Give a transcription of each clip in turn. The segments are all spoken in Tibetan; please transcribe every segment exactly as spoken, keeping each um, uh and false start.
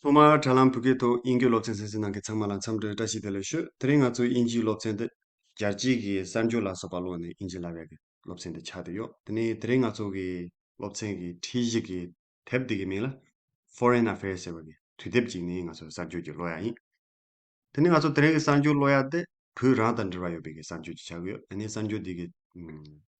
ཐོག་མར་དྲ་ལམ་བོད་སྐད་ཐོག་དབྱིན་སྐད་སློབ་ཚན་གསན་གཟིགས་གནང་མཁན་ཚང་མ་ལ་འཚམས་འདྲི་བཀྲ་ཤིས་བདེ་ལེགས་ཞུ། དེ་རིང་ང་ཚོའི་དབྱིན་ཇིའི་སློབ་ཚན་དེ་རྒྱལ་སྤྱིའི་གསར་འགྱུར་ལ་སོགས་པ་ཀློག་ནས་དབྱིན་ཇི་བསླབ་ཡག་གི་སློབ་ཚན་དེ་ཆགས་བསྡད་ཡོད། དེ་ནས་དེ་རིང་ང་ཚོ་གི་སློབ་ཚན་གྱི་ཁྲིད་གཞི་གི་དེབ་འདི་གི་མིང་ལ་Foreign Affairs ཟེར་བ་གི་དུས་དེབ་ཅིག་ནས་ང་ཚོ་གསར་འགྱུར་ཅིག་ཀློག་ཡག་ཡིན། དེ་ནས་ང་ཚོ་དེ་རིང་གི་གསར་འགྱུར་ཀློག་ཡག་དེ་བོད་རང་དང་འབྲེལ་བ་ཡོད་པའི་གི་གསར་འགྱུར་ཅིག་ཆགས་ཀྱི་ཡོད། ཨ་ནི་གསར་འགྱུར་འདི་གི་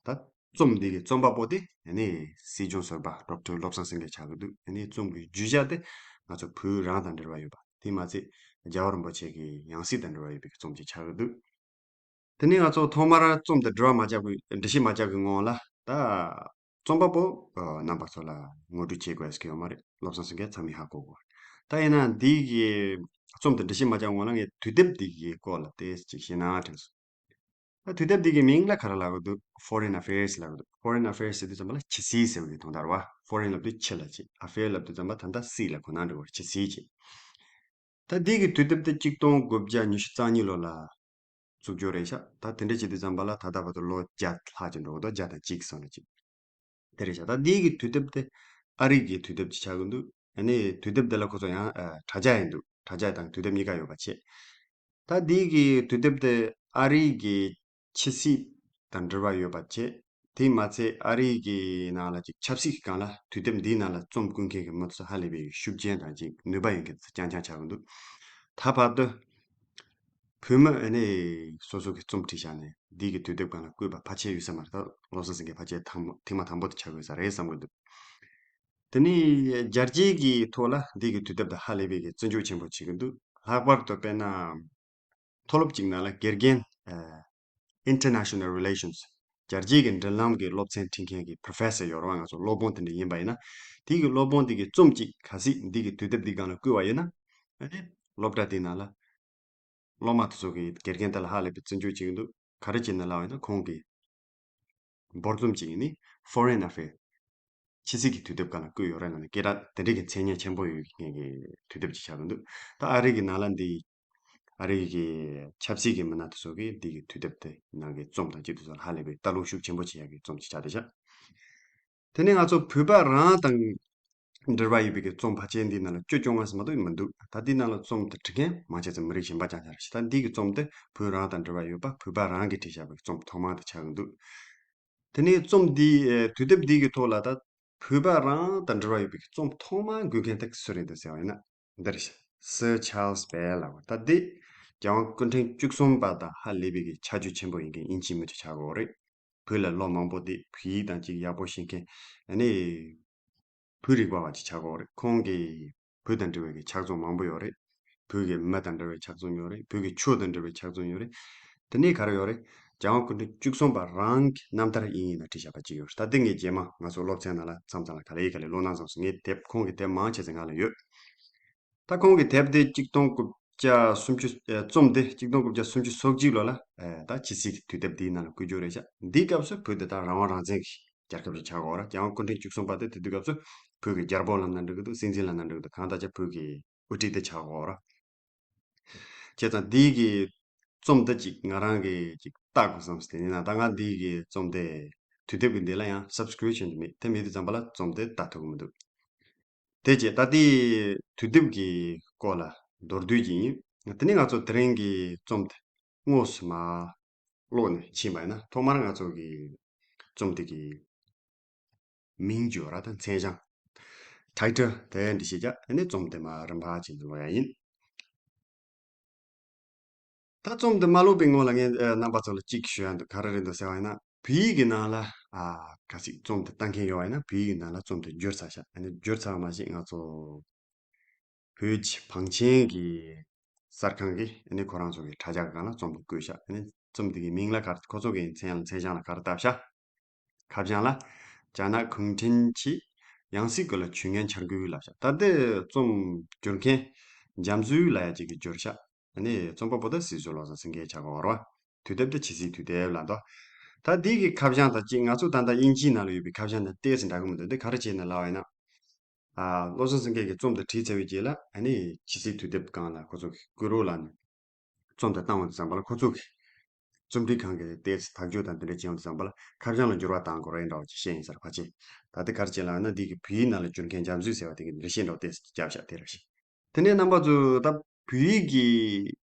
ད་རྩོམ་འདི་གི་རྩོམ་པ་པོ་དེ་ཨ་ནི་སྲིད་སྐྱོང་ཟུར་པ་ཌོག་ཊར་བློ་བཟང་སེང་གེ་ཆགས་ཀྱི་འདུག་ཨ་ནི་རྩོམ་གྱི་བརྗོད་བྱ་དེ་ང་ཚོ་བོད་རང་དང་འབྲེལ་བ་ཡོད་པ་དེ་མ་ཚད་རྒྱལ་བ་རིན་པོ་ཆེ་གི་ཡང་སྲིད་དང་འབྲེལ་བ་ཡོད་པའི་གི་རྩོམ་ཅིག་ཆགས་ཀྱི་འདུག་དེ་ནས་ང་ཚོ་ཐོག་མར་རྩོམ་དེ་འབྲི་བ་མ་བརྒྱབ་གི་འབྲི་ཤེས་མ་བརྒྱབ་གི་སྔོན་ལ་ད་རྩོམ་པ་པོ་ཨ་རྣམ་པ་ཚོ་ལ་ངོ་སྤྲོད་བྱེད་དགོས་ཀྱི་ཡོད་མ་རེད། བློ་བཟང་སེང་གེ་ཚང་མས་ཧ་གོ་གོ། ད་ཡིན་ན་འདི་གི་རྩོམ་དེ་འབྲི་ཤེས་མ་བརྒྱབ་སྔོན་ལ་ངས་དུས་དེབ་འདི་གི་སྐོར་ལ་ཏོག་ཙམ་ཅིག་བཤད་ན་དྲན་སོང་། ད་དུས་དེབ་འདི་གི་མིང་ལ་ག་རེ་ལབ་ཀྱི་འདུག Foreign Affairs ལབ་ཀྱི་འདུག Foreign Affairs ཟེར་དུས་ཙམ་པ་ལ་ཕྱི་སྲིད་ཟེར་བའི་དོན་དག་རེད་བ། Foreign ལབ་དུས་ཕྱི་ལ་བྱེད། Affair ལབ་དུས་ཙམ་པ་ད་ལྟ་སྲིད་ལ་གོ་ན་འགྲིག་གི་རེད། ཕྱི་སྲིད་བྱེད། ད་འདི་གི་དུས་དེབ་དེ་གཅིག་སྟོང་དགུ་བརྒྱ་ཉི་ཤུ་རྩ་གཉིས་ལོ་ལ་བཙུགས་རྒྱུ་རེད་ཤག་ད་དེ་འདྲ་བྱེད་དུས་ཙམ་པ་ལ་ད་ལྟ་བར་དུ་ལོ་བརྒྱ་ལྷག་ཅིག་འགྲོ་གི་འདུག་བརྒྱ་དང་གཅིག་སོང་ལ་ཅིག་དེ་རེད་ཤག་ད་འདི་གི་དུས་དེབ་དེ་ཨ་རི་གི་དུས་དེབ་ཅིག་ཆགས་ཀྱི་འདུག་ཨ་ནི་དུས་དེབ་དེ་ལ་ཁོ་ཚོ་ཡང་ཨ་དྲ་རྒྱ་ཡིན་འདུག་དྲ་རྒྱ་དང་དུས་དེབ་གཉིས་ཀ་ཡོད་པ་བྱས། ད་འདི་གི་དུས་དེབ་དེ་ཨ་རི་གི་ཕྱི་སྲིད་དང་འབྲེལ་བ་ཡོད་པ་བྱས། དེས་མ་ཚད་ཨ་རི་གི་ནང་ལ་ཅིག་ཆབ་སྲིད་ཀྱི་སྒང་ལ་དུས་དེབ་འདིའི་ནང་ལ་རྩོམ་བཀོད་མཁན་གྱི་མི་ཚོ་ཧ་ལས་པའི་ཤུགས་ཅན་དང་ཅིག་ནུས་པ་ཡོད་མཁན་ཚོ་རྐྱང་རྐྱང་ཆགས་ཀྱི་འདུག་ད་བར་དུ་བོད་མི་ཨ་ནི་སོ་སོ་གི་རྩོམ་བྲིས་བཞག་ནས་འདི་གི་དུས་དེབ་སྒང་ལ་བཀོད་པ་ཕལ་ཆེར་ཡོད་ས་མ་རེད། ད་བློ་བཟང་སེང་གེ་ཕལ་ཆེར་དང་པོ་ཐེངས་མ་དང་པོ་དེ་ཆགས་ཡོད་ས་རེད་བསམ་གྱི་འདུག་དེ་ནས་རྒྱལ་སྤྱིའི་གི་ཐོག་ལ་འདི་གི་དུས་དེབ་དེ་ཧ་ལས་པའི་གི་བརྩི་འཇོག་ཆེན་པོ་བྱེད་ཀྱི་འདུག་ལྷག་པར་དུ་དཔེར་ན། མཐོ་སློབ་ཅིག་ནང་ལ་དགེ་རྒན་ཨ་International Relations རྒྱལ་སྤྱིའི་གི་འབྲེལ་ལམ་གི་སློབ་ཚན་ཁྲིད་མཁན་གྱི་Professor ཡོད་རེད་བ། ང་ཚོ་སློབ་དཔོན་དེ་འདྲ་ཡིན་པ་ཡིན་ན། དེ་གི་སློབ་དཔོན་དེ་གི་རྩོམ་གཅིག་གལ་སྲིད་འདི་གི་དུས་དེབ་འདི་སྒང་ལ་བཀོད་པ་ཡིན་ན། ཨ་ནི་སློབ་གྲྭ་དེའི་ནང་ལ་སློབ་མ་དེ་ཚོ་གི་དགེ་རྒན་དེ་ལ་ཧ་ལས་པའི་བརྩི་འཇོག་བྱེད་ཀྱི་འདུག་ག་རེ་བྱས་ནས་ལབ་པ་ཡིན་ན་ཁོང་གི་འབོར་རྩོམ་གཅིག་ནི་Foreign Affairs ཕྱི་སྲིད་ཀྱི་དུས་དེབ་སྒང་ལ་བཀོད་ཡོད་རེད། ང་ནི་སྐད་གྲགས་དེ་འདྲ་གི་མཚན་སྙན་ཆེན་པོ་ཡོད་མཁན་གྱི་དུས་དེབ་ཅིག་ཆགས་ཀྱི་འདུག་ད་ཨ་རི་གི་ནང་ལ་འདི་ཨ་རི་གི་ཆབ་སྲིད་ཀྱི་མི་སྣ་དེ་ཚོ་གིས་འདི་གི་དུས་དེབ་དེ་ནང་གི་རྩོམ་དང་ཅི་དེ་ཚོ་ལ་ཧ་ལས་པའི་ལྟ་ཀློག་ཤུགས་ཆེན་པོ་བྱེད་ཡག་གི་རྩོམ་ཅིག་ཆགས་བསྡད་ཤག་དེ་ནས་ང་ཚོ་བོད་པ་རང་དང་འབྲེལ་བ་ཡོད་པའི་གི་རྩོམ་ཕལ་ཆེར་འདི་ནང་ལ་བཅུ་བཅོ་ལྔ་ཙམ་མ་གཏོགས་མི་འདུག་ད་འདི་ནང་ལ་རྩོམ་དེ་འབྲི་མཁན་མང་ཆེ་ཙམ་མི་རིགས་གཞན་པ་རྐྱང་རྐྱང་རེད་ཤག་ད་འདི་གི་རྩོམ་དེ་བོད་རང་དང་འབྲེལ་བ་ཡོད་པ་བོད་པ་རང་གིས་བྲིས་བཞག་པའི་རྩོམ་ཐོག་མ་དེ་ཆགས་ཀྱི་འདུག་དེ་ནས་རྩོམ་འདི་ཨེ་དུས་དེབ་འདི་གི་ཐོག་ལ་ད་བོད་པ་རང་དང་འབྲེལ་བ་ཡོད་པའི་རྩོམ་ཐོག་མར་འགོད་མཁན་དེ་སུ་རེད་འདུག་ཟེར་བ་ཡིན་ན། འདིར་Sir Charles Bell ལབ་པ་ད་འདི་རྒྱལ་དབང་སྐུ་ཕྲེང་བཅུ་གསུམ་པ་དང་ཧ་ལས་པའི་གི་ཆ་རྒྱུས་ཆེན་པོ་ཡིན་མཁན་དབྱིན་ཇིའི་མི་ཆེ་ཆགས་ཀྱི་ཡོད་རེད། བོད་ལ་ལོ་མང་པོ་བསྡད། བོད་ཡིག་དང་ཅིག་ཡག་པོ་ཤེས་མཁན་ཨ་ནི་བོད་རིག་པ་བ་ཅིག་ཆགས་ཀྱི་ཡོད་རེད། ཁོང་གིས་བོད་དང་འབྲེལ་བའི་གི་ཕྱག་རྩོམ་མང་པོ་ཡོད་རེད། བོད་ཀྱི་མི་དང་འབྲེལ་བའི་ཕྱག་རྩོམ་ཡོད་རེད། བོད་ཀྱི་ཆོས་དང་འབྲེལ་བའི་ཕྱག་རྩོམ་ཡོད་རེད། དེ་ནས་ག་རེ་ཡོད་རེད། རྒྱལ་དབང་སྐུ་ཕྲེང་བཅུ་གསུམ་པ་རང་གི་རྣམ་ཐར་དབྱིན་ཡིག་ནང་བྲིས་བཞག་པ་ཅིག་ཡོད་རེད། ད་ལྟ་ངས་རྗེས་མ་ང་ཚོ་སློབ་ཚན་ནང་ལ་མཚམས་མཚམས་ལ་ག་ལེ་ག་ལེ་ཀློག་ན་བསམ་སོང་། ངའི་དེབ་ཁོང་གི་དེབ་མང་ཆེ་ཚང་ང་ལ་ཡོད། ད་ཁོང་གི་དེབ་དེ་གཅིག་སྟོང་དགུ་བརྒྱ་སུམ་ཅུ་ཨེ་རྩོམ་དེ་གཅིག་སྟོང་དགུ་བརྒྱ་སུམ་ཅུ་སོ་གཅིག་ལོ་ལ་ཨེ་ད་ཕྱི་སྲིད་ཀྱི་དུས་དེབ་འདིའི་ནང་ལ་བཀོད་རྒྱུ་རེད་ཤག་འདིའི་སྐབས་སུ་བོད་དེ་ད་རང་དབང་རང་བཙན་གྱི་རྒྱལ་ཁབ་ཅིག་ཆགས་ཀྱི་ཡོད་རེད། རྒྱལ་དབང་སྐུ་ཕྲེང་བཅུ་གསུམ་པ་དེ་དེ་དུས་སྐབས་སུ་བོད་ཀྱི་རྒྱལ་པོ་ལབ་ན་འགྲིག་གི་འདུག་སྲིད་འཛིན་ལབ་ན་འགྲིག་གི་འདུག་གང་ལྟར་ཀྱང་བོད་ཀྱི་དབུ་ཁྲིད་དེ་ཆགས་ཀྱི་ཡོད་རེད། བྱས་ཙང་འདི་གི་རྩོམ་འདི་ཅིག་ང་རང་གིས་ཅིག་ལྟ་དགོས་བསམ་སྟེ་ཡིན་ན། ད་ང་འདི་གི་རྩོམ་དེ་དུས་དེབ་ཀྱི་འདི་ལ་ཡང་subscription དེ་མེད། དེ་མེད་དུས་ཙམ་པ་ལ་རྩོམ་དེ་ལྟ་ཐུབ་ཀྱི་མི་འདུག་དེ་རྗེས་ད་ལྟའི་དུས་དེབ་ཀྱི་སྐོར་ལ་མདོར་བསྡུས་ཅིག་ཡིན། དེ་ནས་ང་ཚོ་དེ་རིང་གི་རྩོམ་དེ་དངོས་སུ་མ་ཀློག་ནས་ཕྱིན་པ་ཡིན་ན། ཐོག་མར་ང་ཚོ་གི་རྩོམ་དེ་གི་མིང་བརྗོད་ར་དང་མཚན་བྱང་title དེ་འདྲ་ཞིག་བྱ། ཨ་ནི་རྩོམ་དེ་མར་རིམ་པ་བྱས་ནས་ཀློག་ཡ་ཡིན། ད་རྩོམ་དེ་མ་ཀློག་པའི་སྔོན་ལ་ངས་ཨ་རྣམ་པ་ཚོ་ལ་གཅིག་ཞུ་ཡ་འདུག་ག་རེ་རེད་འདུག་ཟེར་བ་ཡིན་ན། བོད་ཡིག་གི་ནང་ལ་ཨ་གལ་སྲིད་རྩོམ་དེ་ལྟ་མཁན་ཡོད་པ་ཡིན་ན། བོད་ཡིག་གི་ནང་ལ་རྩོམ་དེ་བསྒྱུར་ཚར་ཤག་ཨ་ནི་བསྒྱུར་ཚར་བ་མ་ཟད་ང་ཚོ་བོད་ཀྱི་བང་ཆེན་གྱི་གསར་ཁང་གིས་ཨ་ནི་ཁོ་རང་ཚོ་གི་དྲ་རྒྱ་སྒང་ལ་རྩོམ་དེ་བཀོད་ཤག་ཨ་ནི་རྩོམ་དེ་གི་མིང་ལ་ག་རེ། ཁོ་ཚོ་གི་མཚན་མཚན་བྱང་ལ་ག་རེ་བཏབ་ཤག་ཁ་བྱང་ལ། རྒྱ་ནག་གུང་ཁྲན་གྱི་ཡང་སྲིད་སྐོར་ལ་ཇུས་ངན་འཆར་འགོད་ལབ་ཤག་ད་ལྟའི་རྩོམ་བསྒྱུར་མཁན་འཇམ་བཟོས་ལབ་ཡ་ཅིག་གིས་བསྒྱུར་ཤག་ཨ་ནི་རྩོམ་པ་པོ་དེ་སྲིད་ཟུར་བློ་བཟང་སེང་གེ་ཆགས་ཀྱི་ཡོད་རེད་བ། དུས་དེབ་དེ་ཕྱི་སྲིད་དུས་དེབ་ལབ་འདུག་ད་འདི་གི་ཁ་བྱང་དང་གཅིག་ང་ཚོ་ད་ལྟ་དབྱིན་ཇིའི་ནང་ལ་ཡོད་པའི་ཁ་བྱང་དང་ཏོག་ཙམ་འདྲ་གི་མི་འདུག་འདི་ག་རེ་བྱས་ནས་ལབ་པ་ཡིན་ན། ཨ་བློ་བཟང་སེང་གེ་གིས་རྩོམ་དེ་བྲིས་ཚར་བའི་རྗེས་ལ་ཨ་ནི་ཕྱི་སྲིད་དུས་དེབ་སྒང་ལ་ཁོ་ཚོ་གིས་བཀོད་རོགས་ལབ་ནས་རྩོམ་དེ་བཏང་བ་དུས་ཙམ་པ་ལ་ཁོ་ཚོ་གིས་རྩོམ་སྒྲིག་ཁང་གི་ཏོག་ཙམ་དག་བཅོས་དང་དེ་འདྲ་བྱས་ཡོང་དུས་ཙམ་པ་ལ་ཁ་བྱང་ལ་འགྱུར་བ་གཏང་དགོས་རེད་འདྲ་བ་ཅིག་བཤད་ཡིན་ས་རེད་ཕལ་ཆེར། ད་ལྟ་ག་རེ་བྱས་ལབ་ན་འདི་གི་བོད་ཡིག་ནང་ལ་བསྒྱུར་མཁན་འཇམ་བཟོས་ཟེར་བ་དེ་གིས་འགྲེལ་བཤད་འདྲ་བོ་ཏོག་ཙམ་བརྒྱབ་ཤག་དེ་རེད་ཤག་དེ་ནས་རྣམ་པ་ཚོ་ད་བོད་ཡིག་གི་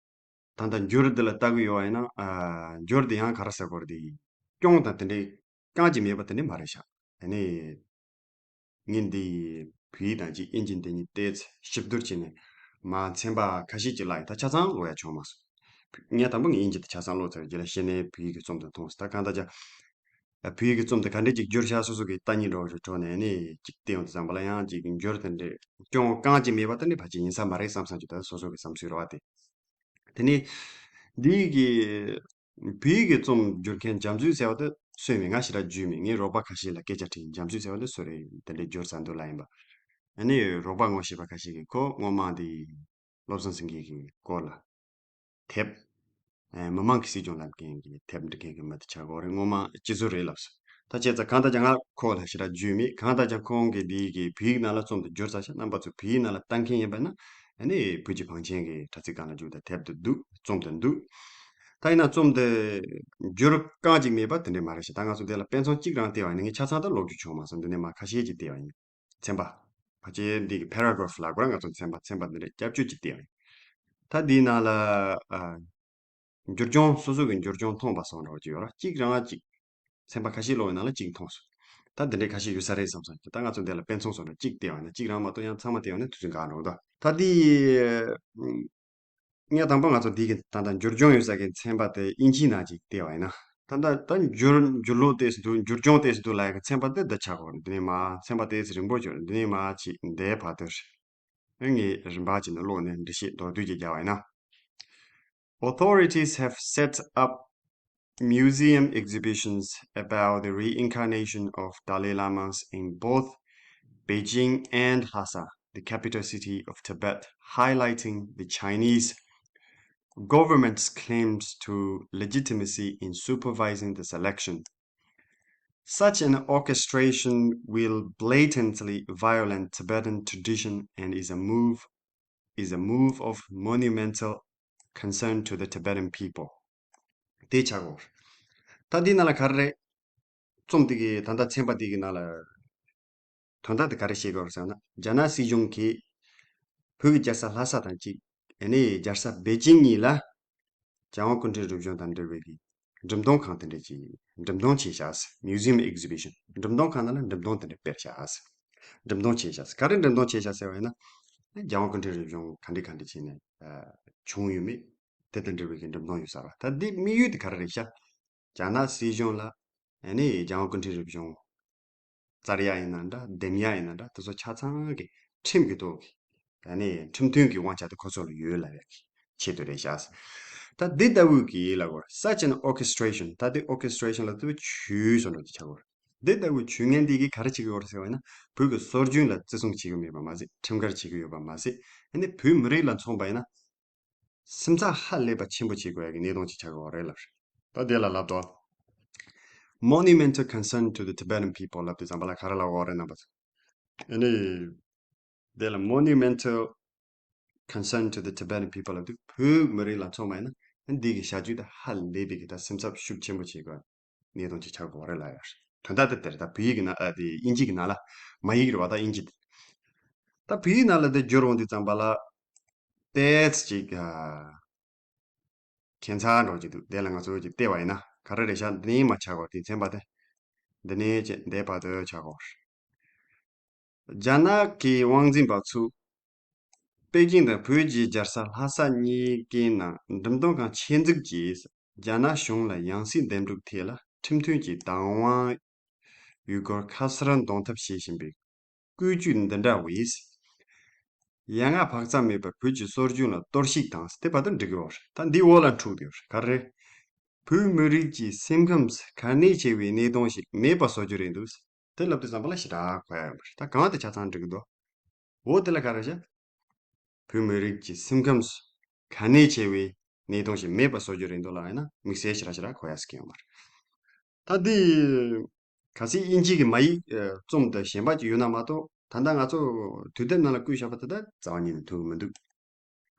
ད་ལྟ་འགྱུར་འདི་ལ་ལྟ་གི་ཡོད་པ་ཡིན་ན། ཨ། འགྱུར་འདི་ཡང་ག་རེ་ཟེར་དགོས་རེད། དེ་སྐྱོན་དང་དེ་འདྲའི་རྐང་གཅིག་མེད་པ་དེ་འདྲའི་མ་རེད་ཤག་ཨ་ནི། ངས་འདི་བོད་ཡིག་དང་གཅིག་དབྱིན་ཇི་འདི་གཉིས་ཏོག་ཙམ་གཤིབ་བསྡུར་བྱས་ནས་མར་ཚན་པ་ཁ་ཤས་ཅིག་བཀླགས་ཡིན། ད་ཆ་ཚང་ཀློག་ཡ་བྱུང་མ་སོང་། ངས་དང་པོ་ངས་དབྱིན་ཇི་དེ་ཆ་ཚང་ཀློག་ཚར་རྗེས་ལ་གཞི་ནས་བོད་ཡིག་གི་རྩོམ་དེ་མཐོང་སོང་། ད་གང་ལྟར་ཀྱང་བོད་ཡིག་གི་རྩོམ་དེ་ག་འདྲས་ཅིག་བསྒྱུར་བྱས་སོ་སོ་གི་ལྟ་ཉན་འདྲ་བོ་ཞིག་འཕྲོ་ནས་ནི་ཅིག་བལྟས་ཡོང་དུས་ཙམ་པ་ལ་ཡང་ཅིག་འགྱུར་དེ་འདྲས་སྐྱོན་རྐང་གཅིག་མེད་པ་དེ་འདྲས་ཕལ་ཆེར་ཡིན་ས་མ་རེད་བསམ་བསམ་གྱི། ད་སོ་སོ་གི་བསམ་ཚུལ་རེད་བ་དེ། དེ་ནས་འདི་གི་བོད་ཡིག་གི་རྩོམ་བསྒྱུར་མཁན་རྒྱ་མཚོས་ཟེར་བ་དེ་སུ་ཡིན་མིན་ང་ཞེ་དྲག་རྒྱུས་མེད། ངས་རོགས་པ་ཁ་ཤས་ལ་སྐད་ཆ་དྲིས། རྒྱ་མཚོས་ཟེར་བ་དེ་སུ་རེད། དེ་འདྲས་བསྒྱུར་ཚར་འདུག་ལབ་ཡིན་པ། ཨ་ནི་རོགས་པ་ངོ་ཤེས་པ་ཁ་ཤས་ཀྱིས་ཁོ་སྔོན་མ་འདི་བློ་བཟང་སེང་གེ་གི་སྐོར་ལ་དེབ། ཨེ། མི་མང་གི་སྲིད་སྐྱོང་ལབ་མཁན་གྱི་དེབ་འབྲི་མཁན་གྱི་མི་དེ་ཆགས་ཀྱི་ཡོད་རེད། སྔོན་མ་སྤྱི་ཟུར་རེད་ལབ་སོང་། ད་བྱས་ཙང་གང་ལྟར་ཀྱང་ང་ཁོ་ལ་ཞེ་དྲག་རྒྱུས་མེད། གང་ལྟར་ཀྱང་ཁོང་གིས་འདི་གི་བོད་ཡིག་ནང་ལ་རྩོམ་དེ་བསྒྱུར་ཚར་ཤག་རྣམ་པ་ཚོ་བོད་ཡིག་ནང་ལ་ལྟ་མཁན་ཡིན་པ་ན། ཨ་ནི་བོད་ཀྱི་བང་ཆེན་གྱི་དྲ་ཚིགས་སྒང་ལ་བརྒྱུགས་དང་དེབ་དེ་འདུག་རྩོམ་དེ་འདུག་ད་ཡིན་ན་རྩོམ་དེ་བསྒྱུར་རྐང་གཅིག་མེད་པ་དེ་འདྲས་མ་རེད་ཤག་ད་ང་ཚོ་འདི་ལ་དཔེ་མཚོན་གཅིག་རང་བལྟས་པ་ཡིན་ན། ངས་ཆ་ཚང་ད་ཀློག་རྒྱུ་བྱུང་མ་སོང་། འདི་ནས་མར་ཁ་ཤས་ཅིག་བལྟས་པ་ཡིན། ཚན་པ། ཕལ་ཆེར་འདི་གི་paragraph ལབ་དགོས་ར། ང་ཚོ་ཚན་པ་ཚན་པ་འདི་འདྲས་བརྒྱད་ཅུ་ཅིག་བལྟས་པ་ཡིན། ད་འདིའི་ནང་ལ། ཨ། འགྱུར་སྐྱོན་སོ་སོ་གི་འགྱུར་སྐྱོན་མཐོང་པ་སོགས་འདྲ་བོ་ཅིག་ཡོད་ར། གཅིག་རང་གཅིག་ཚན་པ་ཁ་ཤས་ཀློག་པའི་ནང་ལ་གཅིག་མཐོང་སོང་། ད་འདི་འདྲའི་ཁ་ཤས་ཡོད་ས་རེད་བསམ་སོང་། ད་ང་ཚོ་འདི་ལ་དཔེ་མཚོན་བཟོ་འདྲ་གཅིག་བལྟས་པ་ཡིན་ན། གཅིག་རང་མ་གཏོགས་ཡང་ཚང་མ་བལྟས་པ་ཡིན་ན་དུས་ཚོད་འགོར་འགྲོ་གི་འདུག་ད་འདི། ངས་དང་པོ་ང་ཚོ་འདི་གི་ད་ལྟ་འགྱུར་སྐྱོན་ཡོད་ས་གི་ཚན་པ་དེ་དབྱིན་ཇིའི་ནང་གཅིག་བལྟས་པ་ཡིན་ན། ད་ལྟ་ད་འགྱུར་འགྱུར་ལྡོག་ཏོག་ཙམ་འདུག་འགྱུར་སྐྱོན་ཏོག་ཙམ་འདུག་ལབ་ཡ་གི་ཚན་པ་དེ་འདི་ཆགས་ཀྱི་ཡོད་རེད། འདི་ནས་མར་ཚན་པ་ཏོག་ཙམ་རིང་པོ་ཅིག་ཡོད་རེད། འདི་ནས་མར་ཅིག་འདིའི་བར་དུ་རེད། ངས་རིམ་པ་བྱས་ནས་ཀློག་ནས་འགྲེལ་བཤད་མདོར་བསྡུས་ཅིག་རྒྱག་པ་ཡིན་ན། Authorities have set up museum exhibitions about the reincarnation of Dalai Lamas in both Beijing and Lhasa, the capital city of Tibet, highlighting the Chinese government's claims to legitimacy in supervising the selection. Such an orchestration will blatantly violate Tibetan tradition and is a move is a move of monumental concern to the Tibetan people. དེ་ཆགས་ཀྱི་ཡོད་རེད། ད་འདི་ནང་ལ་ག་རེ་རེད། རྩོམ་དེ་གི་ད་ལྟ་ཚན་པ་དེ་གི་ནང་ལ་དོན་དག་དེ་ག་རེ་བཤད་ཀྱི་ཡོད་རེད་ཟེར་ན། རྒྱ་ནག་སྲིད་གཞུང་གིས་བོད་ཀྱི་རྒྱལ་ས་ལྷ་ས་དང་གཅིག་ཨ་ནི་རྒྱལ་ས་པེ་ཅིང་གཉིས་ལ་རྒྱལ་དབང་སྐུ་ཕྲེང་རིམ་བྱོན་དང་འབྲེལ་བའི་གི་འགྲེམས་སྟོན་ཁང་དེ་འདྲས་ཀྱི་འགྲེམས་སྟོན་བྱས་ཤག Museum exhibition. འགྲེམས་སྟོན་ཁང་ནང་ལ་འགྲེམས་སྟོན་དེ་འདྲས་སྤེལ་ཤག་འགྲེམས་སྟོན་བྱས་ཤག་ག་རེ་འགྲེམས་སྟོན་བྱས་ཤག་ཟེར་བ་ཡིན་ན། རྒྱལ་དབང་སྐུ་ཕྲེང་རིམ་བྱོན་ག་འདྲས་ག་འདྲས་བྱས་ནས་བྱུང་ཡོད་མེད། དེ་དང་འབྲེལ་བའི་གི་འགྲེམས་སྟོན་ཡོད་ས་རེད། ད་འདི་དམིགས་ཡུལ་དེ་ག་རེ་རེད་ཤག་རྒྱ་ནག་སྲིད་གཞུང་ལ་ཨ་ནི་རྒྱལ་དབང་སྐུ་ཕྲེང་རིམ་བྱོན་བཙལ་ཡ་ཡིན་ན་འདྲ། འདེམས་ཡ་ཡིན་ན་འདྲ། དེ་ཚོ་ཆ་ཚང་གི་ཁྲིམས་ཀྱི་ཐོག་གི་ཨ་ནི་ཁྲིམས་མཐུན་གྱི་དབང་ཆ་དེ་ཁོ་ཚོ་ལ་ཡོད་ལབ་ཡ་གི་ཆེད་དུ་རེད་ཤག་ད་འདི་ལྟ་བུའི་གི་ལབ་དགོས་རེད། Such an orchestration. ད་འདི་orchestration ལབ་དུས་ཇུས་བཟོ་འདྲ་ཅིག་ཆགས་ཀྱི་ཡོད་རེད། འདི་ལྟ་བུའི་ཇུས་ངན་འདི་གིས་ག་རེ་བྱེད་ཀྱི་ཡོད་རེད་ཟེར་བ་ཡིན་ན། བོད་ཀྱི་སྲོལ་རྒྱུན་ལ་བརྩི་སྲུང་བྱེད་ཀྱི་མེད་པ་མ་ཟད། ཁྲིམས་འགལ་བྱེད་ཀྱི་ཡོད་པ་མ་ཟད། ཨ་ནི་བོད་མི་རིགས་ལ་མཚོན་པ་ཡིན་ན། སེམས་འཚབ་ཧ་ལས་པ་ཆེན་པོ་བྱེད་དགོས་ཡ་གི་གནད་དོན་ཅིག་ཆགས་ཀྱི་ཡོད་རེད་ལབ་རེད། ད་དེ་ལ་ལབ་དོ། Monumental concern to the Tibetan people ལབ་དུས་ཙམ་པ་ལ་ག་རེ་ལབ་ཡོད་རེད་རྣམ་པ་ཚོ། ཨ་ནི། དེ་ལ་monumental concern to the Tibetan people ལབ་དུས་བོད་མི་རིགས་ལ་མཚོན་པ་ཡིན་ན། འདི་གི་བྱ་སྤྱོད་དེ་ཧ་ལས་པའི་གི་ད་སེམས་འཚབ་ཤུགས་ཆེན་པོ་བྱེད་དགོས་གནད་དོན་ཅིག་ཆགས་དགོས་རེད་ལབ་ཡོད་རེད། དོན་དག་དེ་དེར་ད་བོད་ཡིག་གི་ནང་ཨ་དེ་དབྱིན་ཇི་གི་ནང་ལ། མ་ཡིག་རེད་བ་ད་དབྱིན་ཇི་དེ། ད་བོད་ཡིག་ནང་ལ་དེ་བསྒྱུར་འོང་དུས་ཙམ་པ་ལ། ཏོག་ཙམ་ཅིག་ཨ། ཁྱད་མཚར་འདྲ་ཅིག་འདུག་དེ་ལ་ང་ཚོ་ཅིག་བལྟས་པ་ཡིན་ན་ག་རེ་རེད་ཤག་འདི་ནས་མར་ཆགས་ཀྱི་ཡོད་རེད། དེ་ཚན་པ་དེ། འདི་ནས་ཅིག་འདིའི་བར་དུ་ཆགས་ཀྱི་ཡོད་རེད། རྒྱ་ནག་གི་དབང་འཛིན་པ་ཚོས་པེ་ཅིང་དང་བོད་ཀྱི་རྒྱལ་ས་ལྷ་ས་གཉིས་ཀའི་ནང་འགྲེམས་སྟོན་ཁང་ཆེད་འཛུགས་ཀྱིས་རྒྱ་ནག་གཞུང་ལ་ཡང་སྲིད་འདེམས་སྒྲུག་ཐད་ལ་ཁྲིམས་མཐུན་གྱི་བདག་དབང་ཡོད་སྐོར་ཁ་གསལ་གཏོང་ཐབས་བྱེད་བཞིན་པའི་བཀོད་ཇུས་འདི་འདྲ་བས། ཡ་ང་བག་ཚ་མེད་པར་བོད་ཀྱི་སྲོལ་རྒྱུན་ལ་གཏོར་བཤིག་དང་། དེ་བར་དུ་འགྲིག་གི་ཡོད་རེད། ད་འདི་འོག་ལ་འཁྲུག་བསྡད་ཡོད་རེད། ག་རེ་རེད། བོད་མི་རིགས་ཀྱི་སེམས་ཁམས་གལ་གནད་ཆེ་བའི་གནད་དོན་ཞིག་མེད་པ་བཟོ་རྒྱུ་རེད་འདུག་དེ་ལབ་དུས་ཙམ་པ་ལ་ཞེ་དྲག་གོ་ཡ་ཡོད་པ་རེད། ད་གང་དེ་ཆ་ཚང་འགྲིག་གི་འདུག་འོ་དེ་ལ་ག་རེ་བྱ། བོད་མི་རིགས་ཀྱི་སེམས་ཁམས་གལ་གནད་ཆེ་བའི་གནད་དོན་ཞིག་མེད་པ་བཟོ་རྒྱུ་རེད་འདུག་ལབ་ཡིན་ན་དམིགས་བསལ་ཞེ་དྲག་ཞེ་དྲག་གོ་ཡ་ཟེར་གྱི་ཡོད་མ་རེད། ད་འདི་གལ་སྲིད་དབྱིན་ཇི་གི་མ་ཡིག་རྩོམ་དེ་གཞན་པ་ཅིག་ཡོད་ན་མ་གཏོགས། ད་ལྟ་ང་ཚོ་དུས་དེབ་ནང་ལ་བཀོད་བཞག་པ་དེ་དག་རྩ་བ་ཉིད་ནས་ཐོན་གྱི་མི་འདུག་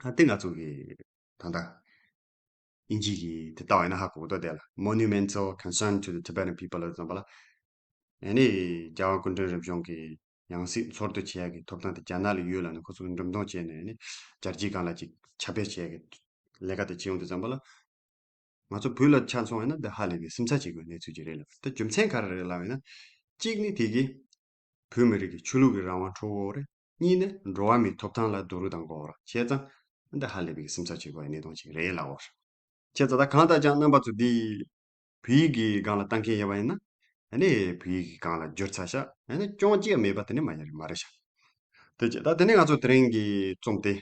ཨ་དེ་ང་ཚོ་གི་ད་ལྟ་དབྱིན་ཇི་གི་དེ་ལྟ་བ་ཡིན་ན་ཧ་གོ་གི་འདུག་དེ་ལ་Monumental Concern to the Tibetan People ལབ་ཙམ་པ་ལ། ཨ་ནི་རྒྱལ་དབང་སྐུ་ཕྲེང་རིམ་བྱོན་གྱི་ ཡང་སྲིད་འཚོལ་བསྡུ་བྱེད་ཡག་གི་ཐོབ་ཐང་དེ་རྒྱ་ནག་ལ་ཡོད་ལབ་ནས་ཁོ་ཚོ་འགྲེམས་སྟོན་བྱས་ནས་ནི་རྒྱལ་སྤྱིའི་སྒང་ལ་ཅིག་ཁྱབ་སྤེལ་བྱེད་ཡག་གི་ལས་ཀ་དེ་བྱེད་ཡོང་དུས་ཙམ་པ་ལ། ང་ཚོ་བོད་ལ་ཆ་མཚོན་ཡིན་ན་འདི་ཧ་ལས་པའི་སེམས་འཚབ་བྱེད་དགོས་གནས་ཚུལ་ཅིག་རེད་ལབ། ད་རྒྱུ་མཚན་ག་རེ་རེད་ལབ་ཡིན་ན། གཅིག་ནི་དེ་གིས་བོད་མི་རིགས་ཀྱི་ཆོས་ལུགས་ཀྱི་རང་དབང་འཕྲོག་གི་ཡོད་རེད། གཉིས་ནི་འགྲོ་བ་མིའི་ཐོབ་ཐང་ལ་རྡོག་རོལ་གཏོང་གི་ཡོད་རེད། བྱས་ཙང་འདི་ཧ་ལས་པའི་སེམས་འཚབ་བྱེད་དགོས་པའི་གནད་དོན་ཅིག་རེད་ལབ་ཡོད་རེད། བྱས་ཙང་ད་གང་ལྟར་ཀྱང་རྣམ་པ་ཚོ་འདི་བོད་ཡིག་གི་སྒང་ལ་ལྟ་མཁན་ཡོད་པ་ཡིན་ན། ཨ་ནི་བོད་ཡིག་གི་སྒང་ལ་བསྒྱུར་ཚར་ཤག་ཨ་ནི་ཅུང་ཅིག་མེད་པ་དེ་ནི་མ་ཡོང་རེད་མ་རེད་ཤག་དེ་བྱས་ད་དེ་ནས་ང་ཚོ་དེ་རིང་གི་རྩོམ་དེ་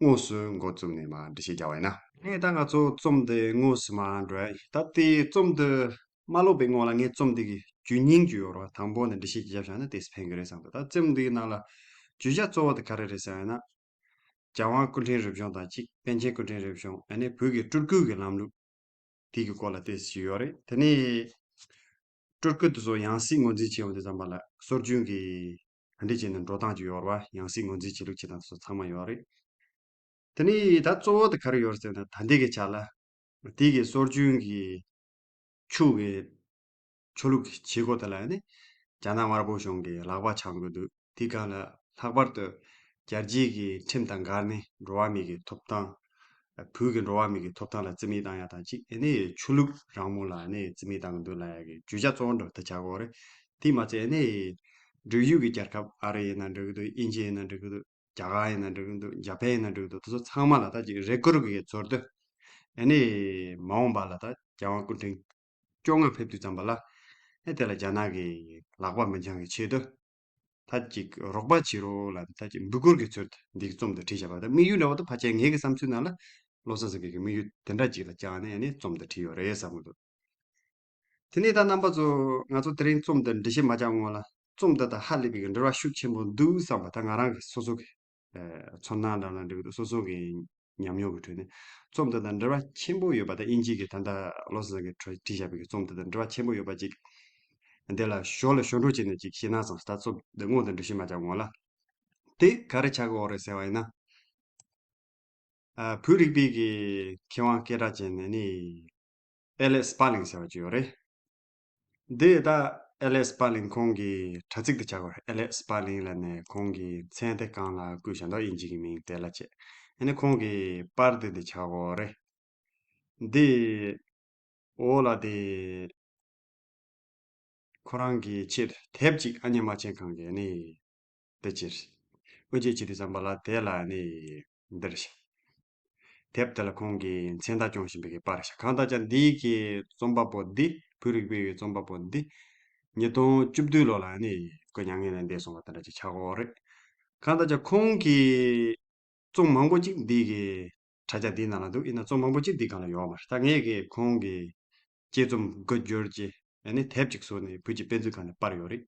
དངོས་སུ་འགོ་བཙུགས་ནས་མར་འགྲེལ་བཤད་རྒྱག་པ་ཡིན་ན། ཨ་ནི་ད་ང་ཚོ་རྩོམ་དེ་དངོས་སུ་མར་འགྲོ་ཡ་ཡིན། ད་དེ་རྩོམ་དེ་མ་ཀློག་པའི་སྔོན་ལ་ངས་རྩོམ་དེ་གི་རྒྱུ་རྙིང་ཅིག་ཡོད་རེད་བ། དང་པོ་ནས་འགྲེལ་བཤད་ཅིག་བརྒྱབ་བཞག་ན་དེ་ཕན་གི་རེད་བསམ་འདུག་ད་རྩོམ་དེ་གི་ནང་ལ་བརྗོད་བྱ་གཙོ་བོ་དེ་ག་རེ་རེད་ཟེར་ཡ་ཡིན་ན། རྒྱལ་དབང་སྐུ་ཕྲེང་རབ་བྱུང་དང་གཅིག་པཎ་ཆེན་སྐུ་ཕྲེང་རབ་བྱུང་། ཨ་ནི་བོད་ཀྱི་སྤྲུལ་སྐུ་གི་ལམ་ལུགས་དེ་གི་སྐོར་ལ་ཏོག་ཙམ་ཞིག་ཡོད་རེད། དེ་ནས་སྤྲུལ་སྐུ་དེ་ཚོ་ཡང་སྲིད་ངོས་འཛིན་བྱེད་ཡོང་དུས་ཙམ་པ་ལ་སྲོལ་རྒྱུན་གྱི་ག་འདྲ་བྱས་ནས་འགྲོ་སྟངས་ཅིག་ཡོད་རེད་བ། ཡང་སྲིད་ངོས་འཛིན་བྱེད་ལུགས་བྱེད་སྟངས་དེ་ཚོ་ཚང་མ་ཡོད་རེད། དེ་ནས་ད་གཙོ་བོ་དེ་ག་རེ་ཡོད་རེད་ཟེར་ན། ད་ལྟའི་གི་ཆ་ལ་དེ་གི་སྲོལ་རྒྱུན་གྱི་ཆོས་ཀྱི་ཆོས་ལུགས་ཀྱི་བྱེད་སྒོ་དེ་ལ་ནི་རྒྱ་ནག་དམར་པོ་གཞུང་གི་ལག་པ་འཆང་གི་འདུག་དེའི་སྒང་ལ་ལྷག་པར་དུ་རྒྱལ་སྤྱིའི་གི་ཁྲིམས་དང་འགལ་ནས་འགྲོ་བ་མིའི་གི་ཐོབ་ཐང་། བོད་ཀྱི་འགྲོ་བ་མིའི་གི་ཐོབ་ཐང་ལ་རྩིས་མེད་བཏང་ཡ་དང་གཅིག་ཨ་ནི་ཆོས་ལུགས་རང་མོས་ལ་ནི་རྩིས་མེད་བཏང་གི་འདུག་ལབ་ཡ་གི་བརྗོད་བྱ་གཙོ་བོ་འདྲ་བོ་དེ་ཆགས་ཀྱི་ཡོད་རེད། དེས་མ་ཚད་ཨ་ནི་འབྲེལ་ཡོད་ཀྱི་རྒྱལ་ཁབ་ཨ་རི་ཡིན་ན་འགྲིག་གི་འདུག་དབྱིན་ཇི་ཡིན་ན་འགྲིག་གི་འདུག་རྒྱ་གར་ཡིན་ན་འགྲིག་གི་འདུག་འཇར་པན་ཡིན་ན་འགྲིག་གི་འདུག་དེ་ཚོ་ཚང་མ་ལ་ད་ཅིག་རེ་སྐུལ་གྱི་ཚུལ་དུ། ཨ་ནི་མ་འོངས་པ་ལ་ད་རྒྱལ་དབང་སྐུ་ཕྲེང་བཅོ་ལྔ་ཕེབས་དུས་ཙམ་པ་ལ། ཨ་དེ་ལ་རྒྱ་ནག་གི་ལག་པ་མི་འཆང་གི་ཆེད་དུ། ད་ཅིག་རོགས་པ་བྱེད་རོགས་ལབ་ནས་ད་ཅིག་འབོད་སྐུལ་གྱི་ཚུལ་དུ་འདི་གི་རྩོམ་དེ་བྲིས་བཞག་པ་དང་། དམིགས་ཡུལ་འདྲ་བོ་དེ་ཕལ་ཆེར་ངའི་གི་བསམ་ཚུལ་ནང་ལ་བློ་བཟང་སེང་གེ་གི་དམིགས་ཡུལ་དེ་འདྲ་ཅིག་ལ་བཅངས་ནས་ཨ་ནི་རྩོམ་དེ་བྲིས་ཡོད་རེད་བསམ་གི་འདུག་དེ་ནས་ད་རྣམ་པ་ཚོ་ང་ཚོ་དེ་རིང་རྩོམ་འདི་འགྲེལ་བཤད་མ་རྒྱག་སྔོན་ལ། རྩོམ་འདི་དང་ཧ་ལས་པའི་འབྲེལ་བ་ཤུགས་ཆེན་པོ་འདུག་བསམ་པ་ད་ང་རང་གི་སོ་སོ་གི་ཚོར་སྣང་འདྲ་ལ་འགྲིག་འདུག་སོ་སོ་གི་ཉམས་མྱོང་གི་ཁྲོད་ནས་རྩོམ་འདི་དང་འབྲེལ་བ་ཆེན་པོ་ཡོད་པ་དང་། དབྱིན་ཇི་གི་ད་ལྟ་བློ་བཟང་གིས་བྲིས་བཞག་པའི་རྩོམ་འདི་དང་འབྲེལ་བ་ཆེན་པོ་ཡོད་པ་ཅིག་འདི་ལ་ཞོར་ལ་ཞོར་འཕྲོ་བྱས་ནས་ཅིག་བཤད་ན་བསམ། ད་རྩོམ་འདི་དངོས་དང་འགྲེལ་བཤད་མ་རྒྱག་སྔོན་ལ། དེ་ག་རེ་ཆགས་ཀྱི་ཡོད་རེད་ཟེར་བ་ཡིན་ན། ཨ། བོད་རིག་པའི་གི་མཁས་དབང་སྐད་གྲགས་ཅན་ནི་ཨེ་ལེ་སི་པར་ལིང་ཟེར་བ་ཅིག་ཡོད་རེད། འདི་ད་ཨེ་ལེ་སི་པར་ལིང་ཁོང་གི་དྲ་ཚིགས་དེ་ཆགས་ཡོད་རེད། ཨེ་ལེ་སི་པར་ལིང་ལབ་ནས་ཁོང་གི་མཚན་དེ་སྒང་ལ་བཀོད་བཞག་འདུག་དབྱིན་ཇི་གི་མིང་དེ་ལ་བྱས། ཨ་ནི་ཁོང་གི་པར་དེ་འདི་ཆགས་ཡོད་རེད། འདི་འོག་ལ་དེ། ཁོ་རང་གི་ཆེད་དུ་དེབ་ཅིག་ཨ་མྱེས་རྨ་ཆེན་ཁང་གིས་ནི་དེ་ཕྱིར་དབུ་འབྱེད་བྱེད་དུས་ཙམ་པ་ལ་དེ་ལ་ནི་འདིར་དེབ་དེ་ལ་ཁོང་གིས་མཚན་རྟགས་སྐྱོང་བཞིན་པའི་གི་པར་ཞིག་གང་ལྟར་ཀྱང་འདི་གི་རྩོམ་པ་པོ་འདི། བོད་རིག་པའི་རྩོམ་པ་པོ་འདི་ཉིས་སྟོང་བཅུ་བདུན་ལོ་ལ་ནི་སྐུ་མྱ་ངན་ལས་འདས་སོང་བ་དེ་འདྲ་ཅིག་ཆགས་ཀྱི་ཡོད་རེད། གང་ལྟར་ཀྱང་ཁོང་གིས་རྩོམ་མང་པོ་ཅིག་འདི་གི་དྲ་རྒྱ་འདིའི་ནང་ལ་འདུག་ཡིན་ན་རྩོམ་མང་པོ་ཅིག་འདི་སྒང་ལ་ཡོད་མ་རེད། ད་ངས་གི་ཁོང་གི་དཔྱད་རྩོམ་བརྒྱུད་སྦྱོར་གྱི་ཨ་ནི་དེབ་ཅིག་བཟོས་ནས་བོད་ཀྱི་དཔེ་མཛོད་ཁང་ནས་པར་ཡོད་རེད།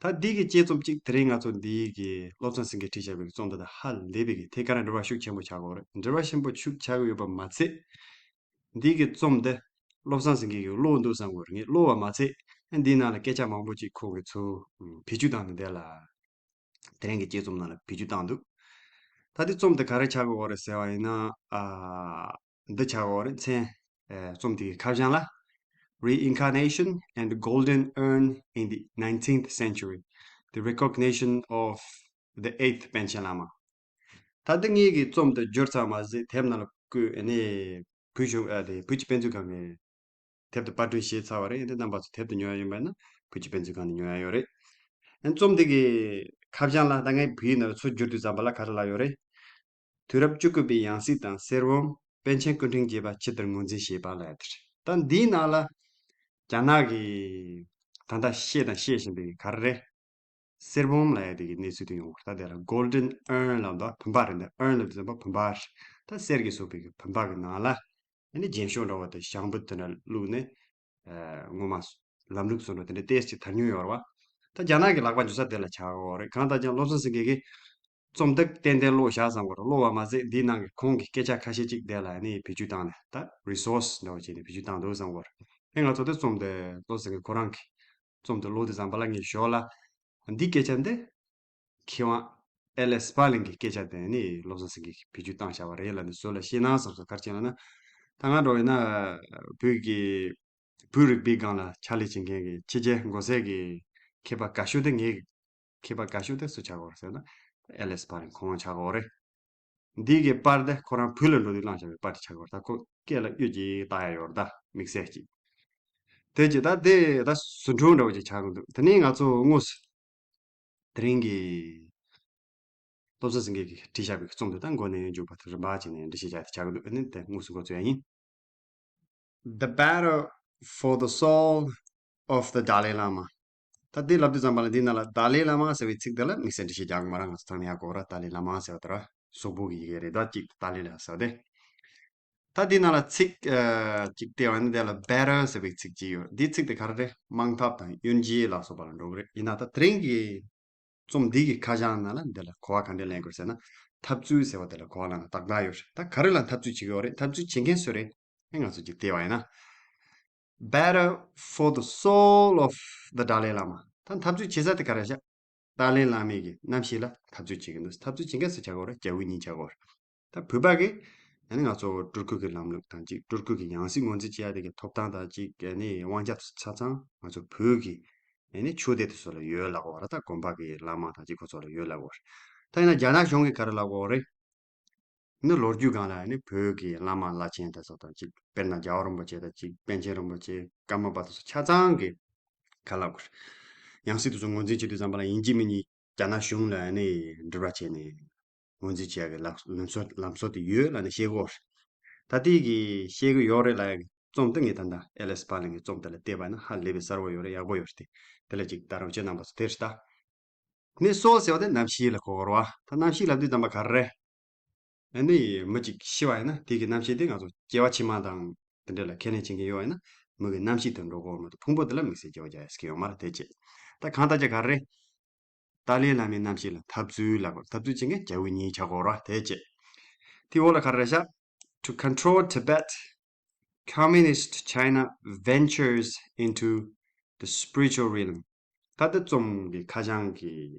ད་འདི་གི་དཔྱད་རྩོམ་ཅིག་དེ་རིང་ང་ཚོ་འདི་གི་བློ་བཟང་སེང་གེས་བྲིས་བཞག་པའི་རྩོམ་འདི་དང་ཧ་ལས་པའི་གི་དེ་ག་རང་འབྲེལ་བ་ཤུགས་ཆེན་པོ་ཆགས་ཀྱི་ཡོད་རེད། འབྲེལ་བ་ཆེན་པོ་ཤུགས་ཆགས་ཀྱི་ཡོད་པ་མ་ཚད། འདི་གི་རྩོམ་འདི་བློ་བཟང་སེང་གེ་གིས་ཀློག་འདུག་བསམ་གྱི་ཡོད་རེད། ངས་ཀློག་པ་མ་ཚད། ཨ། འདིའི་ནང་ལ་སྐད་ཆ་མང་པོ་ཅིག་ཁོང་གིས་ཚུར་བེད་སྤྱོད་བཏང་ནས་འདི་ལ། དེ་རིང་གི་དཔྱད་རྩོམ་ནང་ལ་བེད་སྤྱོད་བཏང་འདུག་ད་དེ་རྩོམ་དེ་ག་རེ་ཆགས་ཀྱི་ཡོད་རེད་ཟེར་བ་ཡིན་ན། ཨ། འདི་ཆགས་ཀྱི་ཡོད་རེད། མཚན། ཨ། རྩོམ་དེའི་ཁ་བྱང་ལ། Reincarnation and Golden Urn in the nineteenth Century, the Recognition of the Eighth Panchen Lama. ད་ལྟ་ངེད་ཀྱིས་རྩོམ་དེ་བསྒྱུར་ཚར་མ་ཟད་དེབ་ནང་ལ་བཀོད་ནས་བོད་གཞུང་ཨ་དེ་བོད་ཀྱི་དཔེ་མཛོད་ཁང་གི་དེབ་དེ་པར་སྐྲུན་བྱས་ཚར་བ་རེད། ཡིན་ཏེ་རྣམ་པ་ཚོ་དེབ་དེ་ཉོ་ཡ་ཡིན་པ་ན་བོད་ཀྱི་དཔེ་མཛོད་ཁང་ནས་ཉོ་ཡ་ཡོད་རེད། ཨ། རྩོམ་འདི་གི་ཁ་བྱང་ལ་ད་ངས་བོད་ཡིག་ནང་ལ་ཚུར་བསྒྱུར་དུས་ཙམ་པ་ལ་ག་རེ་ལབ་ཡོད་རེད། དུས་རབས་བཅུ་དགུ་པའི་ཡང་སྲིད་དང་གསེར་བུམ་པཎ་ཆེན་སྐུ་ཕྲེང་བརྒྱད་པ་ཇི་ལྟར་ངོས་འཛིན་བྱས་པ་ལབ་ཡ་དེ་རེད། ད་འདིའི་ནང་ལ་རྒྱ་ནག་གིས་ད་ལྟ་བཤད་དང་བཤད་བཞིན་པའི་ག་རེ་རེད། གསེར་བུམ་ལབ་ཡ་དེ་གི་གནས་ཚུལ་དེ་ཡོང་གི་རེད། ད་དེ་ལ་Golden Urn ལབ་འདུག་བུམ་པ་རེད། འདི་urn ལབ་དུས་ཙམ་པ་བུམ་པ་རེད། ད་གསེར་གྱིས་བཟོས་པའི་གི་བུམ་པ་གི་ནང་ལ་ཨ་ནི་རྒྱན་ཤོག་འདྲ་བོ་དང་ཞང་བོད་དེ་འདྲ་བླུགས་ནས། ཨ། སྔོན་མ་ལམ་ལུགས་བཟོ་འདྲ་དེ་འདྲ་ཏོག་ཙམ་དར་མྱོང་ཡོད་རེད་བ། ད་རྒྱ་ནག་གི་ལག་པ་འཇུ་ས་དེ་ལ་ཆགས་ཀྱི་ཡོད་རེད། གང་ལྟར་ཀྱང་བློ་བཟང་སེང་གེ་གིས་རྩོམ་དེ་ཏན་ཏན་ཀློག་བཞག་བསམ་གྱི་ཡོད་རེད། ཀློག་པ་མ་ཟད་འདིའི་ནང་གི་ཁོང་གི་སྐད་ཆ་ཁ་ཤས་ཅིག་དེ་ལ་ནི་བེད་སྤྱོད་བཏང་ནས་ད་resource འདྲ་བོ་བྱས་ནས་བེད་སྤྱོད་བཏང་འདུག་བསམ་གྱི་ཡོད་རེད། ཨེ། ང་ཚོ་དེ་རྩོམ་དེ་བློ་བཟང་སེང་གེ་ཁོ་རང་གི་རྩོམ་དེ་ཀློག་དུས་ཙམ་པ་ལ་ངས་ཞོར་ལ་འདིའི་སྐད་ཆ་འདི་མཁས་དབང་ཨེ་ལེ་སི་པར་ལིང་གི་སྐད་ཆ་དེ་ནི་བློ་བཟང་སེང་གེས་བེད་སྤྱོད་བཏང་བཞག་པ་རེད་ལབ་ནས་བཟོ་ལ་བཤད་ན་བསམ་སོང་། ག་རེ་བྱས་ལབ་ན། ད་ང་འདྲ་བོ་ཡིན་ན་བོད་ཀྱི་བོད་རིག་པའི་སྒང་ལ་ཕྱག་ལས་བྱེད་མཁན་གྱི་ཕྱི་རྒྱལ་མགོ་སེར་གྱི་མཁས་པ་དགའ་ཤོས་དེ་ངས་ མཁས་པ་དགའ་ཤོས་དེ་སུ་ཆགས་ཀྱི་ཡོད་རེད་ཟེར་ན། ཨེ་ལིས་པར་ལིང་ཁོང་ཆགས་ཀྱི་ཡོད་རེད། འདི་གི་པར་དེ་ཁོ་རང་བོད་ལ་འགྲོ་དུས་བླངས་བཞག་པའི་པར་དེ་ཆགས་ཀྱི་ཡོད་རེད། ད་ཁོ་སྐེ་ལ་གཡོན་ཅིག་བཏགས་ཡ་ཡོད་རེད། ད་དམིགས་བསལ་ཅིག་དེ་ཅིག་ད་དེ་ད་ཟུར་འཕྲོས་འདྲ་བོ་ཅིག་ཆགས་ཀྱི་འདུག་དེ་ནས་ང་ཚོ་དངོས་སུ་དེ་རིང་གི་སྟོབས་བཟང་སེང་གེ་གིས་བྲིས་བཞག་པའི་རྩོམ་དེ་ད་མགོ་ནས་མཇུག་བར་དུ་རིམ་པ་བྱས་ནས་འགྲེལ་བཤད་རྒྱག་ཡ་དེ་ཆགས་ཀྱི་འདུག་ཨ་ནི་དེ་དངོས་སུ་འགོ་འཛུགས་ཡ་ཡིན། The Battle for the Soul of the Dalai Lama. ད་འདི་ལབ་དུས་ཙམ་པ་ལ་འདི་ནང་ལ་ཏཱ་ལའི་བླ་མ་ཟེར་བའི་ཚིག་དེ་ལ་དམིགས་བསལ་འགྲེལ་བཤད་རྒྱག་གི་མ་རེད། ང་ཚོ་ཚང་མས་ཧ་གོ་ར། ཏཱ་ལའི་བླ་མ་ཟེར་བ་དེ་ར་སོག་པོ་གི་ཡི་གེ་རེད། ད་གཅིག་ཏཱ་ལའི་ལ་ཟེར་བ་དེ། ད་འདི་ནང་ལ་ཚིག་ཨ་གཅིག་བལྟས་པ་ནི་དེ་ལ་Battle ཟེར་བའི་ཚིག་གཅིག་ཡོད། འདིའི་ཚིག་དེ་ག་རེ་རེད། དམག་འཐབ་དང་གཡོ་འགྱེད་ལ་སོགས་པ་ལ་འགྲོ་གི་རེད། ཡིན་ན་ད་དེ་རིང་གི་རྩོམ་འདི་གི་ཁ་བྱང་ནང་ལ་འདི་ལ་གོ་བ་ག་འདྲ་ལེན་དགོས་ཟེར་ན། འཐབ་རྩོད་ཟེར་བ་དེ་ལ་གོ་བ་ལེན་ན་ཏག་ཏག་ཡོད་རེད། ད་ག་རེ་ལ་འཐབ་རྩོད་བྱེད་ཀྱི་ཡོད་རེད། འཐབ་རྩོད་བྱེད་མཁན་སུ་རེད། ཨེ་ང་ཚོ་གཅིག་བལྟས་པ་ཡིན་ན། Battle for the soul of the Dalai Lama. ད་འཐབ་རྩོད་བྱེད་ས་དེ་ག་རེ་བཞག་ཏཱ་ལའི་བླ་མའི་གི་རྣམ་ཤེས་ལ་འཐབ་རྩོད་བྱེད་ཀྱི་འདུག་འཐབ་རྩོད་བྱེད་མཁན་སུ་ཆགས་ཀྱི་ཡོད་རེད། རྒྱ་བོད་གཉིས་ཆགས་ཀྱི་ཡོད་རེད། ད་བོད་པ་གིས་ཨ་ནི་ང་ཚོ་སྤྲུལ་སྐུ་གི་ལམ་ལུགས་དང་གཅིག་སྤྲུལ་སྐུ་གི་ཡང་སྲིད་ངོས་འཛིན་བྱེད་ཡ་དེ་གི་ཐོབ་ཐང་དང་གཅིག་ཨ་ནི་དབང་ཆ་དེ་ཚོ་ཆ་ཚང་ང་ཚོ་བོད་ཀྱི་ཨ་ནི་ཆོས་སྡེ་དེ་ཚོ་ལ་ཡོད་ལབ་ཀྱི་ཡོད་རེད། ད་དགོན་པ་གི་བླ་མ་དང་གཅིག་ཁོ་ཚོ་ལ་ཡོད་ལབ་ཀྱི་ཡོད་རེད། ད་ཡིན་ན་རྒྱ་ནག་གཞུང་གིས་ག་རེ་ལབ་ཀྱི་ཡོད་རེད། ནི་ལོ་རྒྱུས་སྒང་ལ་ནི་བོད་ཀྱི་བླ་མ་བླ་ཆེན་དེ་ཚོ་དང་གཅིག་དཔེར་ན་རྒྱལ་བ་རིན་པོ་ཆེ་དང་གཅིག་པཎ་ཆེན་རིན་པོ་ཆེ། ཀརྨ་པ་དེ་ཚོ་ཆ་ཚང་གི་ག་ལབ་དགོས། ཡང་སྲིད་དེ་ཚོ་ངོས་འཛིན་བྱེད་དུས་ཙམ་པ་ལ་ཡིན་གཅིག་མིན་གཉིས་རྒྱ་ནག་གཞུང་ལ་ནི་འབྲེལ་བ་བྱས་ནས་ངོས་འཛིན་བྱེད་ཡ་གི་ལམ་ལམ་སྲོལ་ལམ་སྲོལ་དེ་ཡོད་ལབ་ནས་བཤད་ཀྱི་ཡོད་རེད། ད་ལྟའི་གི་བཤད་ཀྱི་ཡོད་རེད་ལབ་ཡ་གི་རྩོམ་དེ་ངས་ད་ལྟ་ཨེ་ལིས་པར་ལིང་གི་རྩོམ་དེ་ལ་བལྟས་པ་ན་ཧ་ལས་པའི་གསལ་པོ་ཡོད་རེད། ཡག་པོ་ཡོད་རེད་དེ། དེ་ལ་ཅིག་ལྟ་རོགས་བྱེད་རྣམ་པ་ཚོ། དེ་རེད་ད། ནི་སོལ་ཟེར་བ་དེ་རྣམ་ཤེས་ལ་གོ་དགོས་རེད་བ། ད་རྣམ་ཤེས་ལབ་དུས་ཙམ་པ་ག་རེ་རེད། ཨ་ནི་མི་གཅིག་ཤི་བ་ཡིན་ན་དེ་གི་རྣམ་ཤེས་དེ་ང་ཚོ་སྐྱེ་བ་ཕྱི་མ་དང་དེ་འདྲ་ལ་ཁས་ལེན་བྱེད་མཁན་ཡོད་པ་ཡིན་ན་མི་གི་རྣམ་ཤེས་དེ་འགྲོ་གི་ཡོད་མ་གཏོགས་ཕུང་པོ་དེ་ལ་དམིགས་བསལ་སྐྱེ་བ་རྒྱག་ཡ་ཟེར་གྱི་ཡོད་མ་རེད། དེ་བྱས་ད་གང་ལྟར་ཀྱང་ག་རེ་རེད། ཏཱ་ལའི་བླ་མའི་རྣམ་ཤེས་ལ་འཐབ་རྩོད་ལབ་དགོས། འཐབ་རྩོད་བྱེད་མཁན་རྒྱ་བོད་གཉིས་ཆགས་ཀྱི་ཡོད་རེད་བ། དེ་བྱས་དེའི་འོག་ལ་ག་རེ་རེད་ཤག To control Tibet, Communist China ventures into the spiritual realm. ད་ལྟ་རྩོམ་གྱི་ཁ་བྱང་གི་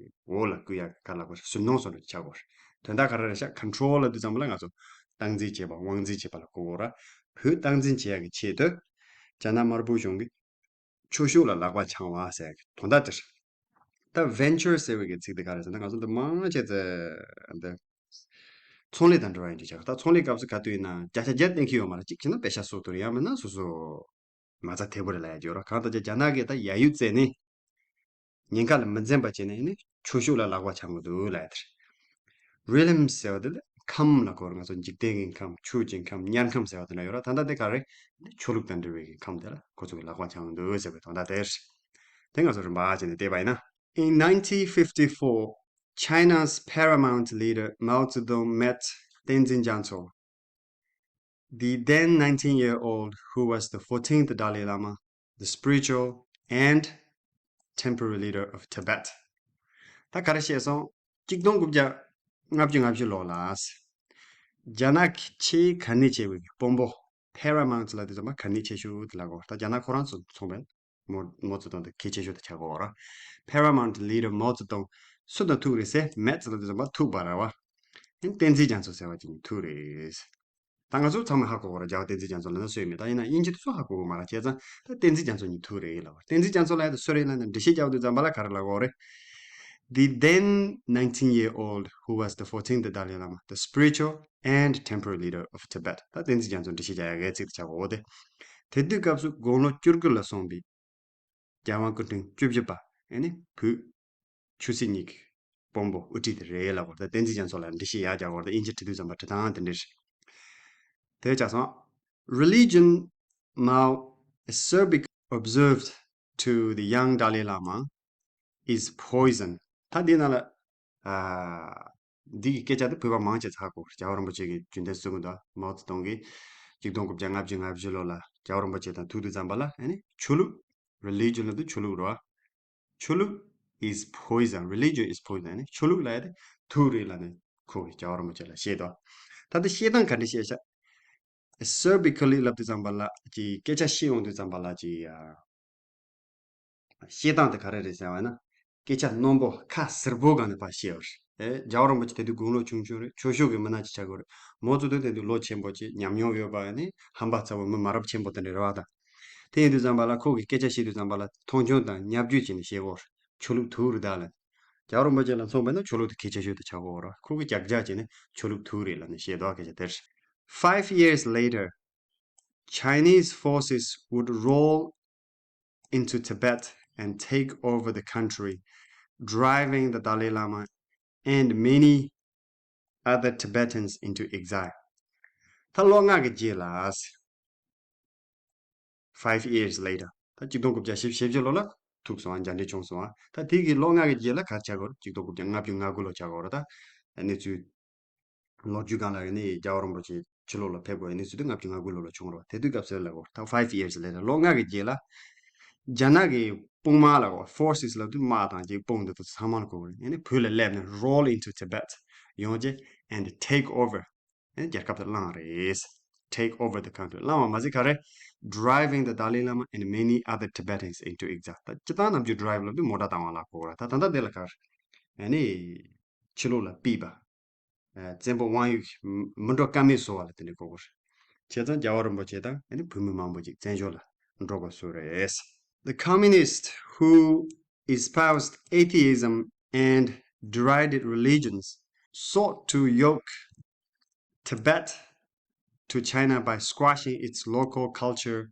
འོག་ལ་བཀོད་ཡ་ག་ལ་གོ་ཟུར་སྣོན་བཟོ་འདྲ་ཆགས་ཀྱི་ཡོད་རེད། དོན་དག་ག་རེ་རེད་ཤག Control ལབ་དུས་ཙམ་པ་ལ་ང་ཚོ་སྟངས་འཛིན་བྱེད་པ་དབང་འཛིན་བྱེད་པ་ལ་གོ་དགོས་རེད། བོད་སྟངས་འཛིན་བྱེད་ཡ་གི་ཆེད་དུ་རྒྱ་ནག་དམར་པོ་གཞུང་གིས་ཆོས་ཕྱོགས་ལ་ལག་པ་འཆང་བ་ཟེར་ཡ་གི་དོན་དག་དེ་རེད། ད་venture ཟེར་བའི་གི་ཚིག་དེ་ག་རེ་ཟེར་ན་ང་ཚོ་འདི་མང་ཆེ་ཚེ་འདི་ཚོང་ལས་དང་འབྲེལ་བ་ཡིན་དུས་ཆགས། ད་ཚོང་ལས་སྐབས་སུ་ག་དུས་ཡིན་ན་བརྒྱ་ཆ་བརྒྱ་བསྟན་གྱི་ཡོད་མ་རེད། གཅིག་བྱས་ན་པེ་ཤ་གསོག་ཐུབ་རེད། ཡང་མིན་ན་སོ་སོ་མ་རྩ་དལ་པོ་རེད་ལབ་ཡ་ཡོད་ར། གང་ལྟར་ཀྱང་རྒྱ་ནག་གིས་ད་ཡ་ཡུལ་བཙལ་ནས་ཉེན་ཁ་ལ་མི་འཛེམ་པ་བྱས་ནས་ནི་ཆོས་ཕྱོགས་ལ་ལག་པ་འཆང་གི་འདུག་ལབ་ཡ་དེ་རེད། Realm ཟེར་བ་དེ་ལ་ཁམས་ལ་གོ་ར། ང་ཚོ་འཇིག་རྟེན་གྱི་ཁམས་ཆོས་ཀྱི་ཁམས་དམྱལ་ཁམས་ཟེར་བ་དེ་འདྲ་ཡོད་ར། ད་ལྟ་དེ་ག་རེ་ཆོས་ལུགས་དང་འབྲེལ་བའི་གི་ཁམས་དེ་ལ་ཁོ་ཚོ་གི་ལག་པ་འཆང་གི་འདུག་ཟེར་བའི་དོན་དག་དེ་རེད། དེ་ང་ཚོ་རིམ་པ་བྱས་ནས་བལྟས་པ་ཡིན་ན། In nineteen fifty-four, China's paramount leader Mao Zedong met Tenzin Gyatso, the then nineteen-year-old who was the fourteenth Dalai Lama, the spiritual and temporary leader of Tibet. ད་ག་རེ་བཤད་སོང་། གཅིག་སྟོང་དགུ་བརྒྱ་ལྔ་བཅུ་ང་བཞི་ལོ་ལ། རྒྱ་ནག་གི་ཆེས་གལ་གནད་ཆེ་བའི་དཔོན་པོ། Paramount ལབ་དུས་ཙམ་པ་གལ་གནད་ཆེ་ཤོས་དེ་ལ་གོ། ད་རྒྱ་ནག་ཁོ་རང་ཚོ་ཚོང་པའི་མའོ་མའོ་ཙེ་ཏུང་དེ་གལ་ཆེ་ཤོས་དེ་ཆགས་ཀྱི་ཡོད་ར། Paramount leader མའོ་ཙེ་ཏུང་སུ་དང་ཐུག་རེད་ཟེར། Met ལབ་དུས་ཙམ་པ་ཐུག་པ་ར་བ། ཨིན་བསྟན་འཛིན་རྒྱ་མཚོ་ཟེར་བ་ཅིག་ནི་ཐུག་རེད། ད་ང་ཚོ་ཚང་མ་ཧ་གོ་གོ་ར། རྒྱལ་བ་བསྟན་འཛིན་རྒྱ་མཚོ་ལབ་ན་སུ་ཡིན་མིན། ད་ཡིན་ན་དབྱིན་ཇི་དེ་ཚོ་ཧ་གོ་གོ་མ་ར། བྱས་ཙང་ད་བསྟན་འཛིན་རྒྱ་མཚོ་ཉིད་ཐུག་རེད་ལབ་པ། བསྟན་འཛིན་རྒྱ་མཚོ་ལབ་ཡ་དེ་སུ་རེད་ལབ་ན་འགྲེལ་བཤད་རྒྱག་དུས་ཙམ་པ་ལ་ག་རེ་ལབ་གོ་རེད། The then nineteen year old who was the fourteenth Dalai Lama, the spiritual and temporary leader of Tibet. ད་བསྟན་འཛིན་རྒྱ་མཚོ་འགྲེལ་བཤད་རྒྱག་ཡ་གི་ཚིག་དེ་ཆགས་གོ་དེ། དེ་དུས་སྐབས་སུ་དགུང་ལོ་བཅུ་དགུ་ལ་སོན་པའི་རྒྱལ་དབང་སྐུ་ཕྲེང་བཅུ་བཞི་པ་ཨེ་ནི་བོད་ཆོས་སྲིད་གཉིས་ཀྱི་དཔོན་པོ་དབུ་ཁྲིད་དེ་རེད་ལབ་པ་རེད། ད་བསྟན་འཛིན་རྒྱ་མཚོ་ལ་འགྲེལ་བཤད་ཡག་རྒྱག་པ་རེད། ད་དབྱིན་ཇི་བྲིས་དུས་ཙམ་པ་བྲིས་སྟངས་དེ་འདྲ་རེད། དེ་ཆགས་སོང་། Religion, Mao acerbic observed to the young Dalai Lama, is poison. ད་འདི་ནང་ལ་ཨ་འདི་གི་སྐད་ཆ་དེ་བོད་པ་མང་ཆེ་ཚོས་ཧ་གོ། རྒྱལ་བ་རིན་པོ་ཆེ་གི་རྒྱུན་གཏན་སྲོལ་གི་འདུག་མའོ་ཙེ་ཏུང་གིས་གཅིག་སྟོང་དགུ་བརྒྱ་ལྔ་བཅུ་ང་བཞི་ལོ་ལ་རྒྱལ་བ་རིན་པོ་ཆེ་དང་ཐུག་དུས་ཙམ་པ་ལ་ཨ་ནི་ཆོས་ལུགས། Religion ལབ་དུས་ཆོས་ལུགས་རེད་བ། ཆོས་ལུགས་is poison. Religion is poison. ཨ་ནི་ཆོས་ལུགས་ལབ་ཡ་དེ་དུག་རེད་ལབ་ནས་ཁོ་གིས་རྒྱལ་བ་རིན་པོ་ཆེ་ལ་བཤད་དོ། ད་ལྟ་བཤད་སྟངས་ག་འདྲ་བཤད་ཤག Acerbic ལབ་དུས་ཙམ་པ་ལ་ཅིག་སྐད་ཆ་བཤད་ཡོང་དུས་ཙམ་པ་ལ་ཅིག་ཡ། བཤད་སྟངས་དེ་ག་རེ་རེད་ཟེར་བ་ན། སྐད་ཆ་རྣོན་པོ་ཁ་གཟེར་པོ་སྒང་ནས་ཕར་བཤད་པ་རེད། ཨེ་རྒྱལ་བ་རིན་པོ་ཆེ་དེ་དུས་དགུང་ལོ་ཆུང་ཆུང་རེད། ཆོས་ཕྱོགས་ཀྱི་མི་སྣ་ཅིག་ཆགས་ཀྱི་རེད། མའོ་ཙེ་ཏུང་དེ་དུས་ལོ་ཆེན་པོ་ཅིག་ཉམས་མྱོང་ཡོད་པ་ནི་ཧམ་པ་ཚ་བོ་མི་མ་རབས་ཆེན་པོ་དེ་འདྲ་རེད་བ་ད། དེ་ཡིན་དུས་ཙམ་པ་ལ་ཁོ་གིས་སྐད་ཆ་བཤད་དུས་ཙམ་པ་ལ་མཐོང་ཆུང་དང་བརྙས་བཅོས་བྱས་ནས་བཤད་ཀྱི་ཡོད་རེད། ཆོས་ལུགས་དུག་རེད་ད་ལབ། རྒྱལ་བ་རིན་པོ་ཆེ་ལ་མཚོན་པ་ན་ཆོས་ལུགས་དེ་གལ་ཆེ་ཤོས་དེ་ཆགས་ཀྱི་ཡོད་རེད། ཁོ་གི་ཀྱག་ཀྱག་བྱས་ནས་ཆོས་ལུགས་ཐུག་རེད་ལབ་ནས་བཤད་འདུག་སྐད་ཆ་དེ་རེད། Five years later, Chinese forces would roll into Tibet and take over the country, driving the Dalai Lama and many other Tibetans into exile. ད་ལོ་ལྔ་གི་རྗེས་ལ། Five years later. ད་གཅིག་སྟོང་དགུ་བརྒྱ་བཞི་བཅུ་ལོ་ལ་ཐུག་སོང་བ། མཇལ་འཕྲད་བྱུང་སོང་བ། ད་དེ་གི་ལོ་ལྔ་གི་རྗེས་ལ་ག་རེ་ཆགས་ཀྱི་ཡོད་རེད། གཅིག་སྟོང་དགུ་བརྒྱ་ལྔ་བཅུ་ང་དགུ་ལོ་ཆགས་ཀྱི་ཡོད་རེད། ད་གནས་ཚུལ་ལོ་རྒྱུས་སྒང་ལ་ནི་རྒྱལ་བ་རིན་པོ་ཆེ་ཕྱི་ལོགས་ལ་ཕེབས་དགོས་གནས་ཚུལ་དེ་ལྔ་བཅུ་ང་དགུ་ལོ་ལ་བྱུང་རེད་བ། དེ་དུས་སྐབས་སུ་ལ་གོ་ད་five years later. ལོ་ལྔ་གི་རྗེས་ལ་རྒྱ་ནག་གི་དཔུང་དམག་ལ་གོ forces ལབ་དུས་དམག་དང་གཅིག་དཔུང་འདི་ཚོ་ཚང་མ་ལ་གོ་རེད། ཨ་ནི་བོད་ལ་སླེབས་ནས་roll into Tibet ཡོང་རྗེས་and take over. ཨ་ནི་རྒྱལ་ཁབ་དེ་བླངས་རེད། Take over the country. བླངས་པ་མ་ཟད་ག་རེ། Driving the Dalai Lama and many other Tibetans into exile. ད་སྤྱིར་བཏང་ནམ་རྒྱུན་drive ལབ་དུས་མོ་ཊ་བཏང་བ་ལ་གོ་ར། ད་ད་ལྟ་འདི་ལ་ག་རེ། ཨ་ནི་ཕྱི་ལོགས་ལ་ཕུད་པ། ཨ་བཙན་པོ་དབང་ཡོད་མི་འགྲོ་ཀ་མེད་བཟོ་བ་ལ་དེ་འདྲ་གོ་གོ་རེད། བྱས་ཙང་རྒྱལ་བ་རིན་པོ་ཆེ་དང་ཨ་ནི་བོད་མི་མང་པོ་ཅིག་བཙན་བྱོལ་ལ་འགྲོ་དགོས་བཟོ་རེད། The communists who espoused atheism and derided religions sought to yoke Tibet to China by squashing its local culture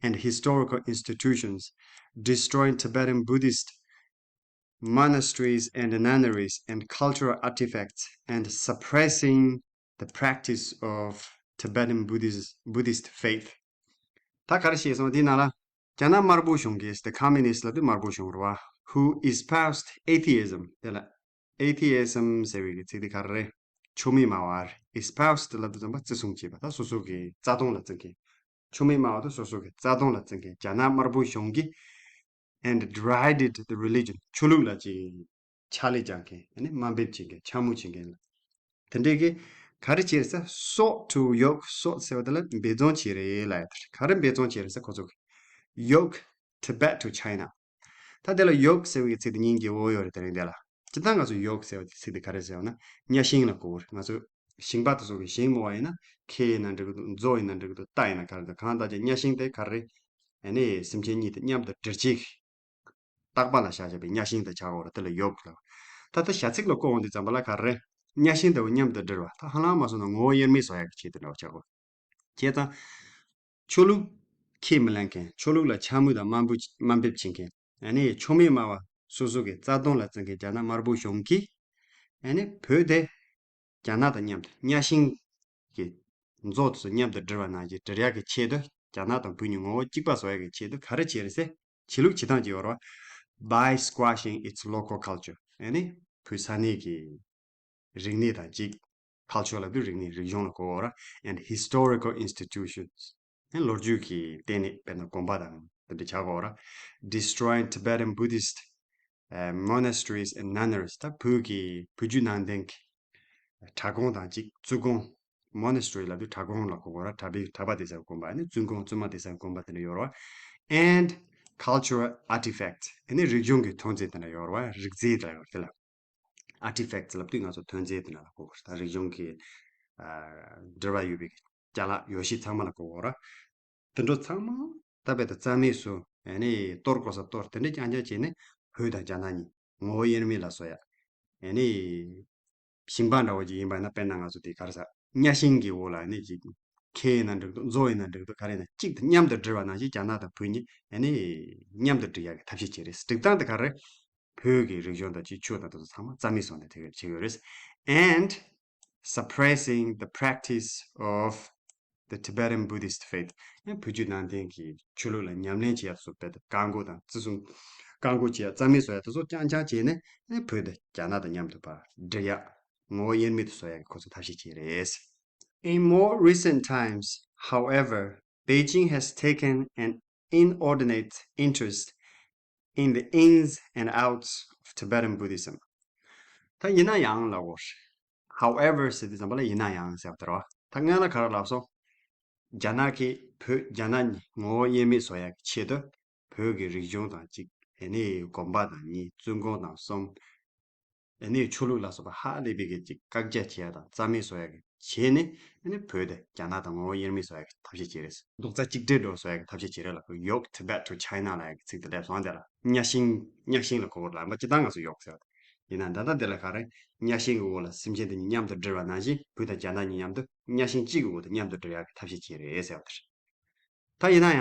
and historical institutions, destroying Tibetan Buddhist monasteries and nunneries and cultural artifacts, and suppressing the practice of Tibetan Buddhist, Buddhist faith. ད་ག་རེ་བཤད་སོང་། དེ་ནང་ལ་རྒྱ་ནག་དམར་པོ་གཞུང་གིས། the communist ལབ་དུས་དམར་པོ་གཞུང་རེད་བ། who espoused atheism. དེ་ལ་atheism ཟེར་བའི་གི་ཚིག་དེ་ག་རེ་རེད། ཆོས་མེད་སྨྲ་བ་རེད། espoused ལབ་དུས་ཙམ་པ་བརྩི་སྲུང་བྱེད་པ། ད་སོ་སོ་གི་རྩ་དོན་ལ་བརྩི་མཁན། ཆོས་མེད་སྨྲ་བ་དེ་སོ་སོ་གི་རྩ་དོན་ལ་བརྩི་མཁན་རྒྱ་ནག་དམར་པོ་གཞུང་གིས། and derided the religion. ཆོས་ལུགས་ལ་ཅིག་ཕྱག་ལས་རྒྱག་མཁན། ཨ་ནི་དམའ་འབེབས་བྱེད་མཁན། འཕྱ་སྨོད་བྱེད་མཁན་ལ། དེ་འདྲས་ཀྱི་ག་རེ་བྱས་ཟེར། sought to yoke. sought ཟེར་བ་དེ་ལ་འབད་བརྩོན་བྱས་རེད་ལབ་ཡ་དེ་རེད། ག་རེ་འབད་བརྩོན་བྱས་རེད་ཟེར། ཁོ་ཚོ་གིས་yoke Tibet to China. ད་དེ་ལ་yoke ཟེར་བའི་ཚིག་དེ་སྙིང་རྗེ་བོ་ཡོད་རེད། དེ་རིང་འདི་ལ་སྤྱིར་བཏང་ང་ཚོ་yoke ཟེར་བ་དེ་ཚིག་དེ་ག་རེ་ཟེར་བ་ན་གཉའ་ཤིང་ལ་གོ་གི་རེད། ང་ཚོ་ཞིང་པ་དེ་ཚོ་གིས་ཞིང་རྨོ་བ་ཡིན་ན་ཁེ་ཡིན་ན་འགྲིག་གི་འདུག་མཛོ་ཡིན་ན་འགྲིག་གི་འདུག་རྟ་ཡིན་ན་ག་རེ་འདུག་གང་ལྟར་ཀྱང་གཉའ་ཤིང་དེ་ག་རེ། ཨ་ནི་སེམས་ཅན་གཉིས་དེ་མཉམ་དུ་སྦྲེལ་བྱེད་ཀྱི་རྟག་པ་ལ་བཞག་བཞག་པའི་གཉའ་ཤིང་དེ་ཆགས་ཡོད་རེད། དེ་ལ་yoke ལབ། ད་ལྟ་བྱ་ཚིག་ལ་བཀོད་འོང་དུས་ཙམ་པ་ལ་ག་རེ། གཉའ་ཤིང་དེ་བ་མཉམ་དུ་སྦྲེལ་བ། ད་ཧ་ལམ་མ་སོང་ན་ངོ་བོ་དབྱེར་མེད་བཟོ་ཡག་གི་ཆེད་དུ་འདྲ་བ་ཆགས་གོ་བྱས་ཙང་། ཆོས་ལུགས་ཁས་མི་ལེན་མཁན། ཆོས་ལུགས་ལ་འཕྱ་སྨོད་དང་དམའ་འབེབས་དམའ་འབེབས་བྱེད་མཁན། ཨ་ནི་ཆོས་མེད་སྨྲ་བ་སོ་སོ་གི་རྩ་དོན་ལ་བརྩི་མཁན་རྒྱ་ནག་དམར་པོ་གཞུང་གིས། ཨ་ནི་བོད་དེ་རྒྱ་ནག་དང་མཉམ་དུ་གཉའ་ཤིང་གི་མཛོ་དེ་ཚོ་མཉམ་དུ་སྦྲེལ་བ་ནང་བཞིན་སྦྲེལ་ཡག་གི་ཆེད་དུ། རྒྱ་ནག་དང་བོད་གཉིས་ངོ་བོ་གཅིག་པ་བཟོ་ཡག་གི་ཆེད་དུ་ག་རེ་བྱས་རེད་ཟེར། བྱེད་ལུགས་བྱེད་སྟངས་ཅིག་ཡོད་རེད་བ། By squashing its local culture. ཨ་ནི་བོད་ས་གནས་ཀྱི་རིག་གནས་དང་གཅིག culture ལབ་དུས་རིག་གནས་རིག་གཞུང་ལ་གོ་བ་ར། and historical institutions. ཨ་ནི་ལོ་རྒྱུས་ཀྱི་སྟེང་ནས་དཔེར་ན་དགོན་པ་དང་དེ་འདྲ་ཆགས་གོ་བ་ར། Destroying Tibetan Buddhist, uh, monasteries and nunneries. ད་བོད་ཀྱི་བོད་བརྒྱུད་ནང་བསྟན་གྱི་གྲྭ་ཁོངས་དང་གཅིག་བཙུན་ཁོངས། monastery ལབ་དུས་གྲྭ་ཁོངས་ལ་གོ་དགོས་ར། གྲྭ་པའི་གྲྭ་པ་དེ་ཚོའི་དགོན་པ། ཨ་ནི་བཙུན་ཁོངས་བཙུན་མ་དེ་ཚོའི་དགོན་པ་དེ་འདྲ་ཡོད་རེད་བ། and cultural artifacts. ཨ་ནི་རིག་གཞུང་གི་ཐོན་རྫས་དེ་འདྲ་ཡོད་རེད་བ། རིག་རྫས་དེ་འདྲ་ཡོད་རེད། དེ་ལ་artifacts ལབ་དུས་ང་ཚོ་ཐོན་རྫས་དེ་འདྲ་ལ་གོ་དགོས་རེད། ད་རིག་གཞུང་གི་ཨ་འབྲེལ་བ་ཡོད་པའི་ཅ་ལག་ཡོ་བྱད་ཚང་མ་ལ་གོ་དགོས་རེད། དེ་འདྲ་ཚང་མ་ད་རྦད་དེ་རྩ་མེད་བཟོ། ཨ་ནི་གཏོར་དགོས་ས་གཏོར། དེ་འདྲ་རྐྱང་རྐྱང་བྱས་ནས་བོད་དང་རྒྱ་ནག་གཉིས་ངོ་བོ་དབྱེར་མེད་ལ་བཟོ་ཡ། ཨ་ནི་ཞིང་པ་འདྲ་བོ་ཅིག་ཡིན་པ་ན། དཔེར་ན་ང་ཚོ་དེ་ག་རེ་ཟ། གཉའ་ཤིང་གི་འོག་ལ་ཨ་ནི་ཅིག་ཁེ་ཡིན་ན་འགྲིག་འདུག་མཛོ་ཡིན་ན་འགྲིག་འདུག་ག་རེ་ཡིན་ན་གཅིག་ཏུ་མཉམ་དུ་སྦྲེལ་བ་ནང་བཞིན་རྒྱ་ནག་དང་བོད་གཉིས་ཨ་ནི་མཉམ་དུ་སྒྲིལ་ཡག་གི་ཐབས་ཤེས་བྱས་རེད། སྒྲིག་སྟངས་དེ་ག་རེ། བོད་ཀྱི་རིག་གཞུང་དང་གཅིག་ཆོས་དང་དེ་ཚོ་ཚང་མ་རྩ་མེད་བཟོ་ནས་དེ་ག་བྱེད་ཡོད་རེད། and suppressing the practice of the Tibetan Buddhist faith. ཡང་བོད་བརྒྱུད་ནང་བསྟན་གྱི་ཆོས་ལུགས་ལ་ཉམས་ལེན་བྱེད་ཡག་སོགས་རྦད་དེ་བཀག་འགོག་དང་བརྩི་སྲུང་། བཀག་འགོག་བྱེད་ཡག་རྩ་མེད་བཟོ་ཡག་དེ་ཚོ་རྐྱང་རྐྱང་བྱས་ནས་ཨེ་བོད་དེ་རྒྱ་ནག་དང་མཉམ་དུ་ཕར་སྒྲིལ་ཡག་ངོ་བོ་དབྱེར་མེད་དུ་བཟོ་ཡག་གི་ཁོ་ཚོས་ཐབས་ཤེས་བྱས་རེད། In more recent times, however, Beijing has taken an inordinate interest in the ins and outs of Tibetan Buddhism. ད་ཡིན་ན་ཡང་ལབ་དགོས། However ཟེར་དུས་ཙམ་པ་ལ་ཡིན་ན་ཡང་ཟེར་བ་དེ་རེད་བ། ད་སྔོན་ལ་ག་རེ་ལབ་སོང་། རྒྱ་ནག་གིས་བོད་རྒྱ་ནག་གཉིས་ངོ་བོ་དབྱེར་མེད་བཟོ་ཡག་གི་ཆེད་དུ། བོད་ཀྱི་རིག་གཞུང་དང་གཅིག་ཨ་ནི་དགོན་པ་དང་གཉིས། བཙུན་ཁོངས་དང་གསུམ། ཨ་ནི་ཆོས་ལུགས་ལ་སོགས་པ་ཧ་ལས་པའི་གི་ཅིག་བཀག་རྒྱ་བྱེད་ཡག་དང་རྩ་མེད་བཟོ་ཡག་གི་བྱས་ནས། ཨ་ནི་བོད་དེ་རྒྱ་ནག་དང་ངོ་བོ་དབྱེར་མེད་བཟོ་ཡག་གི་ཐབས་ཤེས་བྱས་རེད། རྡོག་རྩ་གཅིག་སྒྲིལ་འགྲོ་བཟོ་ཡག་གི་ཐབས་ཤེས་བྱས་རེད་ལབ་གི། Yoke Tibet to China ལབ་ཡག་གི་ཚིག་དེ་སླེབས་སོང་། དེ་ལ་གཉའ་ཤིང་། གཉའ་ཤིང་ལ་གོ་དགོས་རེད་ལབ་པ། སྤྱིར་བཏང་ང་ཚོ་ཡོག་ཟེར་བ་དེ། ཡིན་ན་ད་ལྟ་འདི་ལ་ག་རེ། གཉའ་ཤིང་གི་འོག་ལ་སེམས་ཅན་དེ་གཉིས་མཉམ་དུ་སྦྲེལ་བ་ནང་བཞིན་བོད་དང་རྒྱ་ནག་གཉིས་མཉམ་དུ་གཉའ་ཤིང་གཅིག་གི་འོག་ཏུ་མཉམ་དུ་སྦྲེལ་ཡག་གི་ཐབས་ཤེས་བྱས་རེད་ཟེར་བ་དེ་རེད། ད་ཡིན་ན་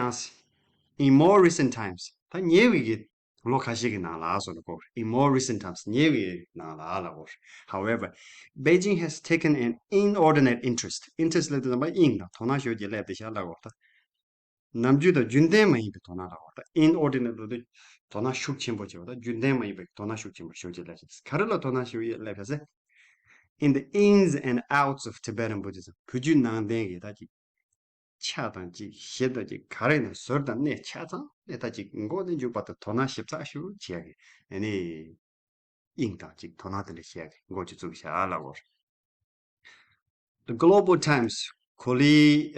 ཡང་in more recent times ད་ཉེ་བའི་གི་ལོ་ཁ་ཤས་ཀྱི་ནང་ལ་སོགས་ལ་གོ in more recent times ཉེ་བའི་ནང་ལ་ལ་གོ however, Beijing has taken an inordinate interest. Interest ལབ་དུས་ཙམ་པ་དབྱིངས་དང་དོ་སྣང་ཞེ་པོ་ཅིག་སླེབས་ཏེ་ཤག་ལ་གོ་ད། ནམ་རྒྱུན་དང་རྒྱུན་ལྡན་མ་ཡིན་པའི་དོ་སྣང་ལ་གོ་ད་inordinate ལབ་དུས་དོ་སྣང་ཤུགས་ཆེན་པོ་བྱེད་པ་དང་རྒྱུན་ལྡན་མ་ཡིན་པའི་དོ་སྣང་ཤུགས་ཆེན་པོ་ཞེ་པོ་ཅིག་སླེབས་ཤག་ག་རེ་ལ་དོ་སྣང་ཞེ་པོ་ཅིག་སླེབས་ཤག་ཟེར། In the ins and outs of Tibetan Buddhism བོད་བརྒྱུད་ནང་བསྟན་གྱི་ད་ཅིག་ཆ་དང་ཅིག་ཞིབ་དང་ཅིག་ག་རེ་ཡིན་ན་ཟུར་དང་གནད་ཆ་ཚང་ནས་ད་ཅིག་མགོ་ནས་མཇུག་བར་དུ་དོ་སྣང་ཞིབ་ཚགས་ཞུ་བྱེད་ཡག་གི་ཨ་ནི་དབྱིངས་དང་ཅིག་དོ་སྣང་དེ་འདྲ་བྱེད་ཡག་གི་འགོ་ཅིག་བཙུགས་བཞག་ལབ་དགོས་རེད། The Global Times གོ་ལའི་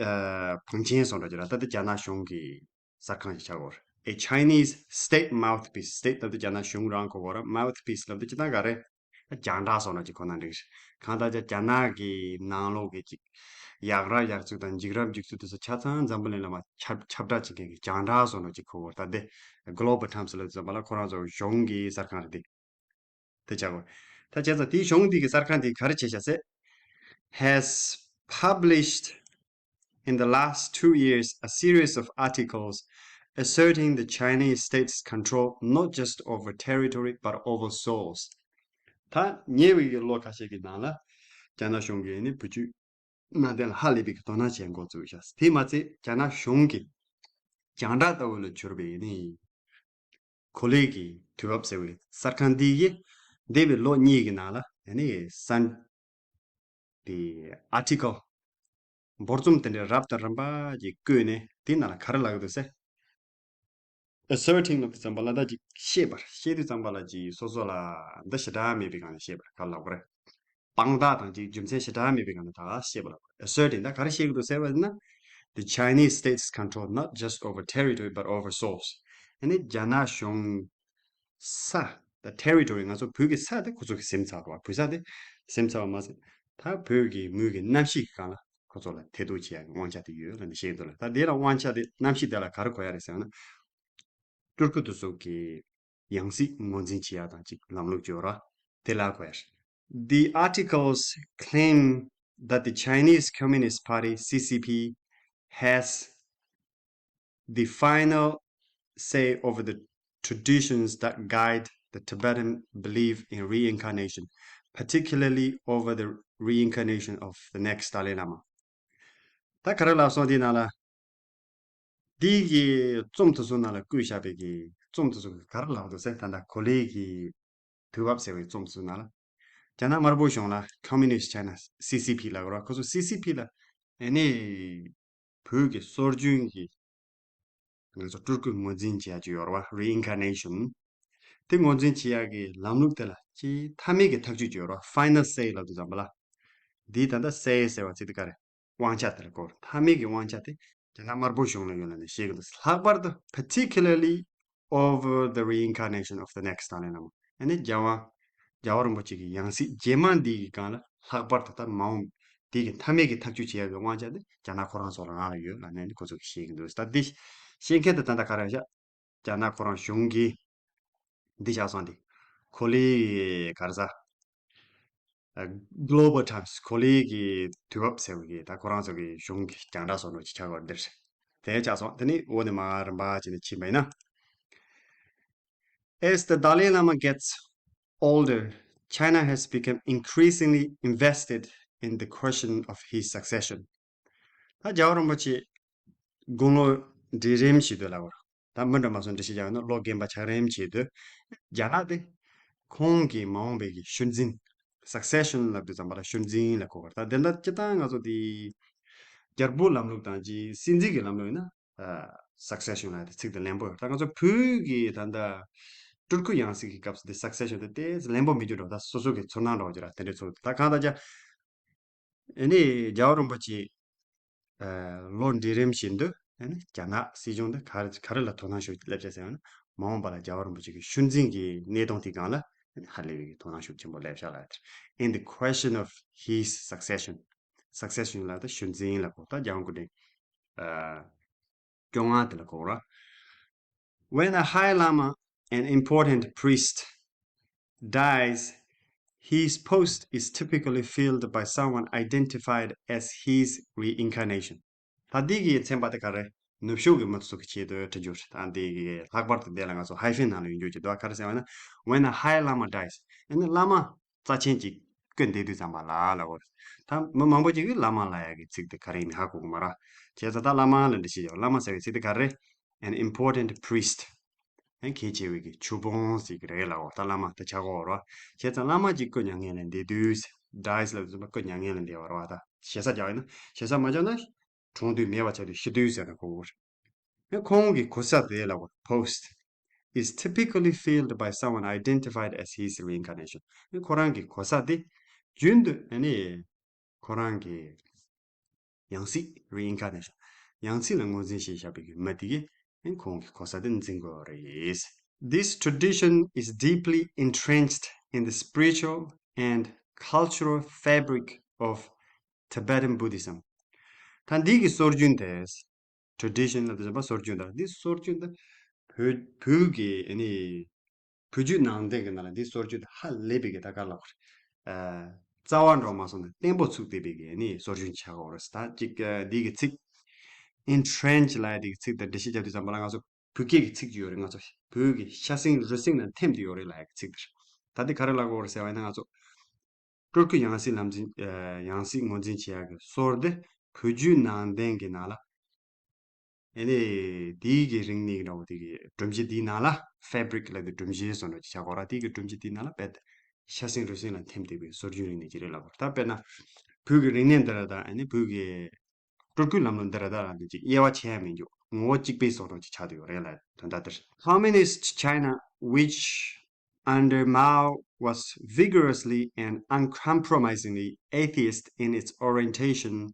བང་ཆེན་སོགས་འདྲ་ཅིག་ལ་ད་ལྟ་རྒྱ་ནག་གཞུང་གི་གསར་ཁང་ཞིག་ཆགས་ཡོད་རེད། A Chinese state mouthpiece, state ལབ་དུས་རྒྱ་ནག་གཞུང་རང་གོ་གོ་ར། Mouthpiece ལབ་དུས་སྤྱིར་བཏང་ག་རེ། རྒྱང་བསྒྲགས་སོགས་ནང་ཅིག་གོ་ན་འགྲིག་རེད། གང་ལྟར་ཀྱང་རྒྱ་ནག་གི་ནང་ལོགས་ཀྱི་ཅིག་ཡག་རབས་ཡག་ཚུལ་དང་འཇིགས་རབས་འཇིགས་ཚུལ་དེ་ཚོ་ཆ་ཚང་འཛམ་བུ་གླིང་ལ་མར་ཁྱབ་ཁྱབ་བསྒྲགས་བྱེད་མཁན་གྱི་རྒྱང་བསྒྲགས་སོགས་ནང་ཅིག་གོ་གོ་ར། ད་དེ་Global Times ལབ་དུས་ཙམ་པ་ལ་ཁོ་རང་ཚོ་གཞུང་གི་གསར་ཁང་རེད་དེ། དེ་བྱ་དགོས། ད་བྱས་ཙང་དེའི་གཞུང་འདི་གི་གསར་ཁང་དེ་ག་རེ་བྱས་ཤག་ཟེར། Has published in the last two years a series of articles asserting the Chinese state's control not just over territory but over souls. ད་ཉེ་བའི་ལོ་ཁ་ཤས་ཀྱི་ནང་ལ་རྒྱ་ནག་གཞུང་གིས་ནི་བོད་བརྒྱུད་ནང་བསྟན་ལ་ཧ་ལས་པའི་དོ་སྣང་བྱེད་འགོ་བཙུགས་ཤག་དེ་མ་ཚད་རྒྱ་ནག་གཞུང་གི་རྒྱང་བསྒྲགས་ལྟ་བུ་ལ་གྱུར་པའི་ནི་གོ་ལའི་གི་དུས་བབ་ཟེར་བའི་གསར་ཁང་འདི་ཡིས་འདས་པའི་ལོ་གཉིས་ཀྱི་ནང་ལ་ནི་གསར་དེ་ཨར་ཊི་ཀལ་འབོར་གསུམ་དེ་འདྲའི་རབ་དང་རིམ་པ་ཅིག་བཀོད་ནས་དེའི་ནང་ལ་ག་རེ་ལབ་ཀྱི་འདུག་ཟེར། Asserting ལབ་དུས་ཙམ་པ་ལ་ད་ཅིག་བཤད་པར་བཤད་དུས་ཙམ་པ་ལ་ཅིག་སོ་སོ་ལ་འདི་ཞེ་དྲག་མེད་པའི་སྒང་ནས་བཤད་པར་ག་རེ་ལབ་དགོས་རེད། དཔང་རྟགས་དང་ཅིག་རྒྱུ་མཚན་ཞེ་དྲག་མེད་པའི་སྒང་ནས་ད་ག་བཤད་པ་ལབ་དགོས་རེད། Asserting ད་ག་རེ་བཤད་ཀྱི་འདུག་ཟེར་བ་ཡིན་ན། The Chinese state's control not just over territory but over souls. ཨ་ནི་རྒྱ་ནག་གཞུང་ས་ད་territory ང་ཚོ་བོད་ཀྱི་ས་དེ་ཁོ་ཚོ་གིས་ཟིན་ཚར་བ། བོད་ས་དེ་ཟིན་ཚར་བ་མ་ཟད། ད་བོད་ཀྱི་ངོས་ཀྱི་གནམ་གཤིས་ཀྱི་སྒང་ལ་ཁོ་ཚོ་ལ་ཐེ་གཏོགས་བྱེད་ཡག་གི་དབང་ཆ་དེ་ཡོད་ལབ་ནས་བཤད་ཀྱི་འདུག་ལ། ད་དེ་ལ་དབང་ཆ་དེ་གནམ་གཤིས་དེ་ལ་ག་རེ་གོ་ཡ་རེད་ཟེར་ན། སྤྲུལ་སྐུ་དེ་ཚོ་གི་ཡང་སྲིད་ངོས་འཛིན་བྱེད་ཡག་དང་ཅིག་ལམ་ལུགས་ཅིག་ཡོད་རེད་བ། དེ་ལ་གོ་ཡ་རེད། The articles claim that the Chinese Communist Party, C C P, has the final say over the traditions that guide the Tibetan belief in reincarnation, particularly over the reincarnation of the next Dalai Lama. ད་ག་རེ་ལབ་སོང་དེའི་ནང་ལ། འདི་གི་རྩོམ་དེ་ཚོ་ནང་ལ་བཀོད་བཞག་པའི་གི་རྩོམ་དེ་ཚོ་གི་ག་རེ་ལབ་འདུག་ཟེར་ད་ལྟ་གོ་ལའི་གི་དུས་བབ་ཟེར་བའི་རྩོམ་དེ་ཚོ་ནང་ལ། རྒྱ་ནག་དམར་པོ་གཞུང་ལ་Communist China, C C P ལབ་དགོས་ར། ཁོ་ཚོ་C C P ལ་ཨ་ནི་བོད་ཀྱི་སྲོལ་རྒྱུན་གྱི་ང་ཚོ་སྤྲུལ་སྐུ་ངོས་འཛིན་བྱེད་ཡག་ཅིག་ཡོད་རེད་བ། Reincarnation དེ་ངོས་འཛིན་བྱེད་ཡག་གི་ལམ་ལུགས་དེ་ལ་ཅིག་མཐའ་མའི་གི་ཐག་གཅོད་ཅིག་ཡོད་རེད་བ། Final say ལབ་དུས་ཙམ་པ་ལ། འདིའི་ད་ལྟ་say ཟེར་བ་ཚིག་དེ་ག་རེ། དབང་ཆ་དེ་ལ་གོ། མཐའ་མའི་གི་དབང་ཆ་དེ་རྒྱ་ནག་དམར་པོ་གཞུང་ལ་ཡོད་ལབ་ནས་བཤད་ཀྱི་འདུག་ལྷག་པར་དུ་particularly over the reincarnation of the next Dalai Lama. ཨ་ནི་རྒྱལ་དབང་རྒྱལ་བ་རིན་པོ་ཆེ་གི་ཡང་སྲིད་རྗེས་མ་འདི་གི་སྒང་ལ་ལྷག་པར་དུ་ད་མ་འོངས་འདི་གི་མཐའ་མའི་གི་ཐག་གཅོད་བྱེད་ཡག་གི་དབང་ཆ་དེ་རྒྱ་ནག་ཁོ་རང་ཚོ་ལ་རང་ལ་ཡོད་ལབ་ནས་ནི་ཁོ་ཚོ་གིས་བཤད་ཀྱི་འདུག་ད་འདི་བཤད་མཁན་དེ་ད་ལྟ་ག་རེ་བཞག་རྒྱ་ནག་ཁོ་རང་གཞུང་གིས་འདི་བཞག་སོང་སྟེ། གོ་ལའི་ག་རེ་ཟ། Global Times གོ་ལའི་གི་དུས་བབ་ཟེར་བ་གི་ད་ཁོ་རང་ཚོ་གི་གཞུང་གི་རྒྱང་བསྒྲགས་སོགས་ནོ་ཅིག་ཆགས་ཡོད་འདིར། དེ་ཆགས་སོང་། དེ་ནི་འོ་ནི་མ་རིམ་པ་བྱས་ནས་ཕྱིན་པ་ཡིན་ན། As the Dalai Lama gets older, China has become increasingly invested in the question of his succession. ད་རྒྱལ་བ་རིན་པོ་ཆེ་དགུང་ལོ་འབྲིང་རིམ་བྱེད་དུས་ལ་བར། ད་མི་འདྲ་མ་སོང་འདྲ་ཞིག་ཀྱང་ནི་ལོ་རྒན་པ་ཆགས་རིམ་བྱེད་དུས། རྒྱ་ནག་དེ་ཁོང་གི་མ་འོངས་པའི་གི་ཤུལ་འཛིན། Succession ལབ་དུས་ཙམ་པ་ལ་ཤུལ་འཛིན་ལ་གོ་བར། ད་དེ་འདྲ་སྤྱིར་བཏང་ང་ཚོ་དེ་རྒྱལ་པོའི་ལམ་ལུགས་དང་ཅིག་སྲིད་འཛིན་གྱི་ལམ་ལུགས་ཡིན་ན། Succession ལབ་དེ་ཚིག་དེ་ལན་པོ་ཡོད། ད་ང་ཚོ་བོད་ཀྱི་ད་ལྟ་སྤྲུལ་སྐུ་ཡང་སྲིད་ཀྱི་སྐབས་སུ་དེ་Succession དེ་དེ་ལན་པོ་མི་འགྱུར་འགྲོ། ད་སོ་སོ་གི་ཚོར་སྣང་འདྲ་བོ་ཅིག་ར་དེ་འདྲའི་ཚོར། ད་གང་ལྟར་ཀྱང་། ཨ་ནི་རྒྱལ་བ་རིན་པོ་ཆེ་ལོ་འབྲིང་རིམ་བཞིན་དུ་ཨ་ནི་རྒྱ་ནག་སྲིད་གཞུང་དེ་ག་རེ་ག་རེ་ལ་དོ་སྣང་ཤུགས་སླེབས་བྱས་ཟེར་ན། མ་འོངས་པ་ལ་རྒྱལ་བ་རིན་པོ་ཆེ་གི་ཤུལ་འཛིན་གྱི་གནས་སྟངས་དེའི་སྒང་ལ་ཨ་ནི་ཧ་ལས་པའི་དོ་སྣང་ཤུགས་ཆེན་པོ་སླེབས་ཤག་ལ། In the question of his succession, succession ལ་ད་ཤུལ་འཛིན་ལ་གོ། ད་རྒྱལ་དབང་སྐུ་ཕྲེང་ཨ་བཅོ་ལྔ་དེ་ལ་གོ་ར། When a high lama, an important priest, dies, his post is typically filled by someone identified as his reincarnation. ད་འདི་གི་ཚན་པ་དེ་ག་རེ། ནུབ་ཕྱོགས་ཀྱི་མི་ཚོ་གི་ཆེད་དུ་འབྲི་རྒྱུ་རེད། ད་འདི་གི་ལྷག་པར་དུ་འདི་ལ་ང་ཚོ་hyphen ནང་ལ་ཡོང་རྒྱུ་ཅིག་འདུག་ག་རེ་ཟེར་བ་ན། When a high lama dies. ཨ་ནི་བླ་མ་རྩ་ཆེན་ཅིག་སྐུ་འདས་དུས་ཙམ་པ་ལ་ལབ་དགོས་རེད། ད་མི་མང་པོ་ཅིག་གིས་བླ་མ་ལབ་ཡག་གི་ཚིག་དེ་ག་རེ་ཡིན་མིན་ཧ་གོ་གི་མ་རེད། བྱས་ཙང་ད་བླ་མ་ལ་འདྲི་ཤེས་ཀྱང་བླ་མ་ཟེར་བའི་ཚིག་དེ་ག་རེ། An important priest. ཨ་ནི་གལ་ཆེ་བའི་གི་ཆོས་དཔོན་ཟེར་གི་རེད་ལབ་དགོས། ད་བླ་མ་ད་ཆགས་ཀྱི་ཡོད་རེད་བ། བྱས་ཙང་བླ་མ་ཅིག་སྐུ་མྱ་ངན་ལས་འདས་དུས། dies ལབ་དུས་ཙམ་པ་སྐུ་མྱ་ངན་ལས་འདས་པ་རེད་བ། ད་ཞེ་ས་རྒྱག་ཡིན་ན། ཞེ་ས་མ་རྒྱག་ན། གྲོངས་དུས་མེད་པ་ཆགས་དུས་ཤི་དུས་ཟེར་ན་གོ་གི་རེད། ཨ་ནི་ཁོང་གི་གོ་ས་དེ་ལབ་དགོས། Post is typically filled by someone identified as his reincarnation. ཨ་ནི་ཁོ་རང་གི་གོ་ས་དེ་རྒྱུན་དུ་ཨ་ནི་ཁོ་རང་གི་ཡང་སྲིད། Reincarnation. ཡང་སྲིད་ལ་ངོས་འཛིན་བྱས་བཞག་པའི་གི་མི་དེ་གིས་ཨ་ནི་ཁོང་གི་གོ་ས་དེ་འཛིན་དགོས་པ་རེད། This tradition is deeply entrenched in the spiritual and cultural fabric of Tibetan Buddhism. ད་འདི་གི་སྲོལ་རྒྱུན་དེ། Tradition ལབ་དུས་ཙམ་པ་སྲོལ་རྒྱུན་དང་འདི་སྲོལ་རྒྱུན་དང་། བོད་བོད་ཀྱི་ཨ་ནི་བོད་བརྒྱུད་ནང་བསྟན་གྱི་ནང་ལ་འདི་སྲོལ་རྒྱུན་དེ་ཧ་ལས་པའི་གི་ད་ག་ལབ་དགོས་རེད། ཨ་རྩ་བ་འགྲོ་མ་སོང་ནས་བརྟན་པོ་ཚུགས་བསྡད་པའི་གི་ཨ་ནི་སྲོལ་རྒྱུན་ཆགས་ཡོད་རེད། ད་ཅིག་ཨ་འདི་གི་ཚིག་entrenched ལབ་ཡ་འདི་གི་ཚིག་དང་འགྲེལ་བཤད་རྒྱབ་དུས་ཙམ་པ་ལ་ང་ཚོ་བོད་སྐད་ཀྱི་ཚིག་ཅིག་ཡོད་རེད། ང་ཚོ་བོད་ཀྱི་ཤ་གསེང་རུས་གསེང་ལ་འཐིམས་ཏེ་ཡོད་རེད་ལབ་ཡ་གི་ཚིག་དེ་རེད། ད་འདི་ག་རེ་ལབ་དགོས་རེད་ཟེར་བ་ཡིན་ན། ང་ཚོ་སྤྲུལ་སྐུ་ཡང་སྲིད་ལམ་འཛིན། ཨ་ཡང་སྲིད་ངོས་འཛིན་བྱེད་ཡག་གི་སྲོལ་དེ་བོད་བརྒྱུད་ནང་བསྟན་གྱི་ནང་ལ། ཨ་ནི་དེའི་གི་རིག་གནས་འདྲ་བོ་དེ་གི་སྒྲོམ་གཞི་དེའི་ནང་ལ། Fabric ལབ་དུས་སྒྲོམ་གཞི་བཟོ་འདྲ་ཅིག་ཆགས་ཀྱི་ཡོད་རེད། དེའི་གི་སྒྲོམ་གཞི་དེའི་ནང་ལ་རྦད་དེ་ཤ་གསེང་རུས་གསེང་ལ་འཐིམས་བསྡད་པའི་སྲོལ་རྒྱུན་རིག་གནས་ཅིག་རེད་ལབ་དགོས་རེད། ད་དཔེར་ན་བོད་ཀྱི་རིག་གནས་འདི་ར་ད་ཨ་ནི་བོད་ཀྱི་སྤྲུལ་སྐུའི་ལམ་ལུགས་འདི་ར་ད་རང་གི་ཅིག་དབྱེ་བ་ཕྱེ་ཡ་མེད་རྒྱུ། ངོ་བོ་གཅིག་པའི་བཟོ་འདྲ་ཅིག་ཆགས་བསྡད་ཡོད་རེད་ལབ་དོན་དག་དེ་རེད། Communist China, which under Mao was vigorously and uncompromisingly atheist in its orientation,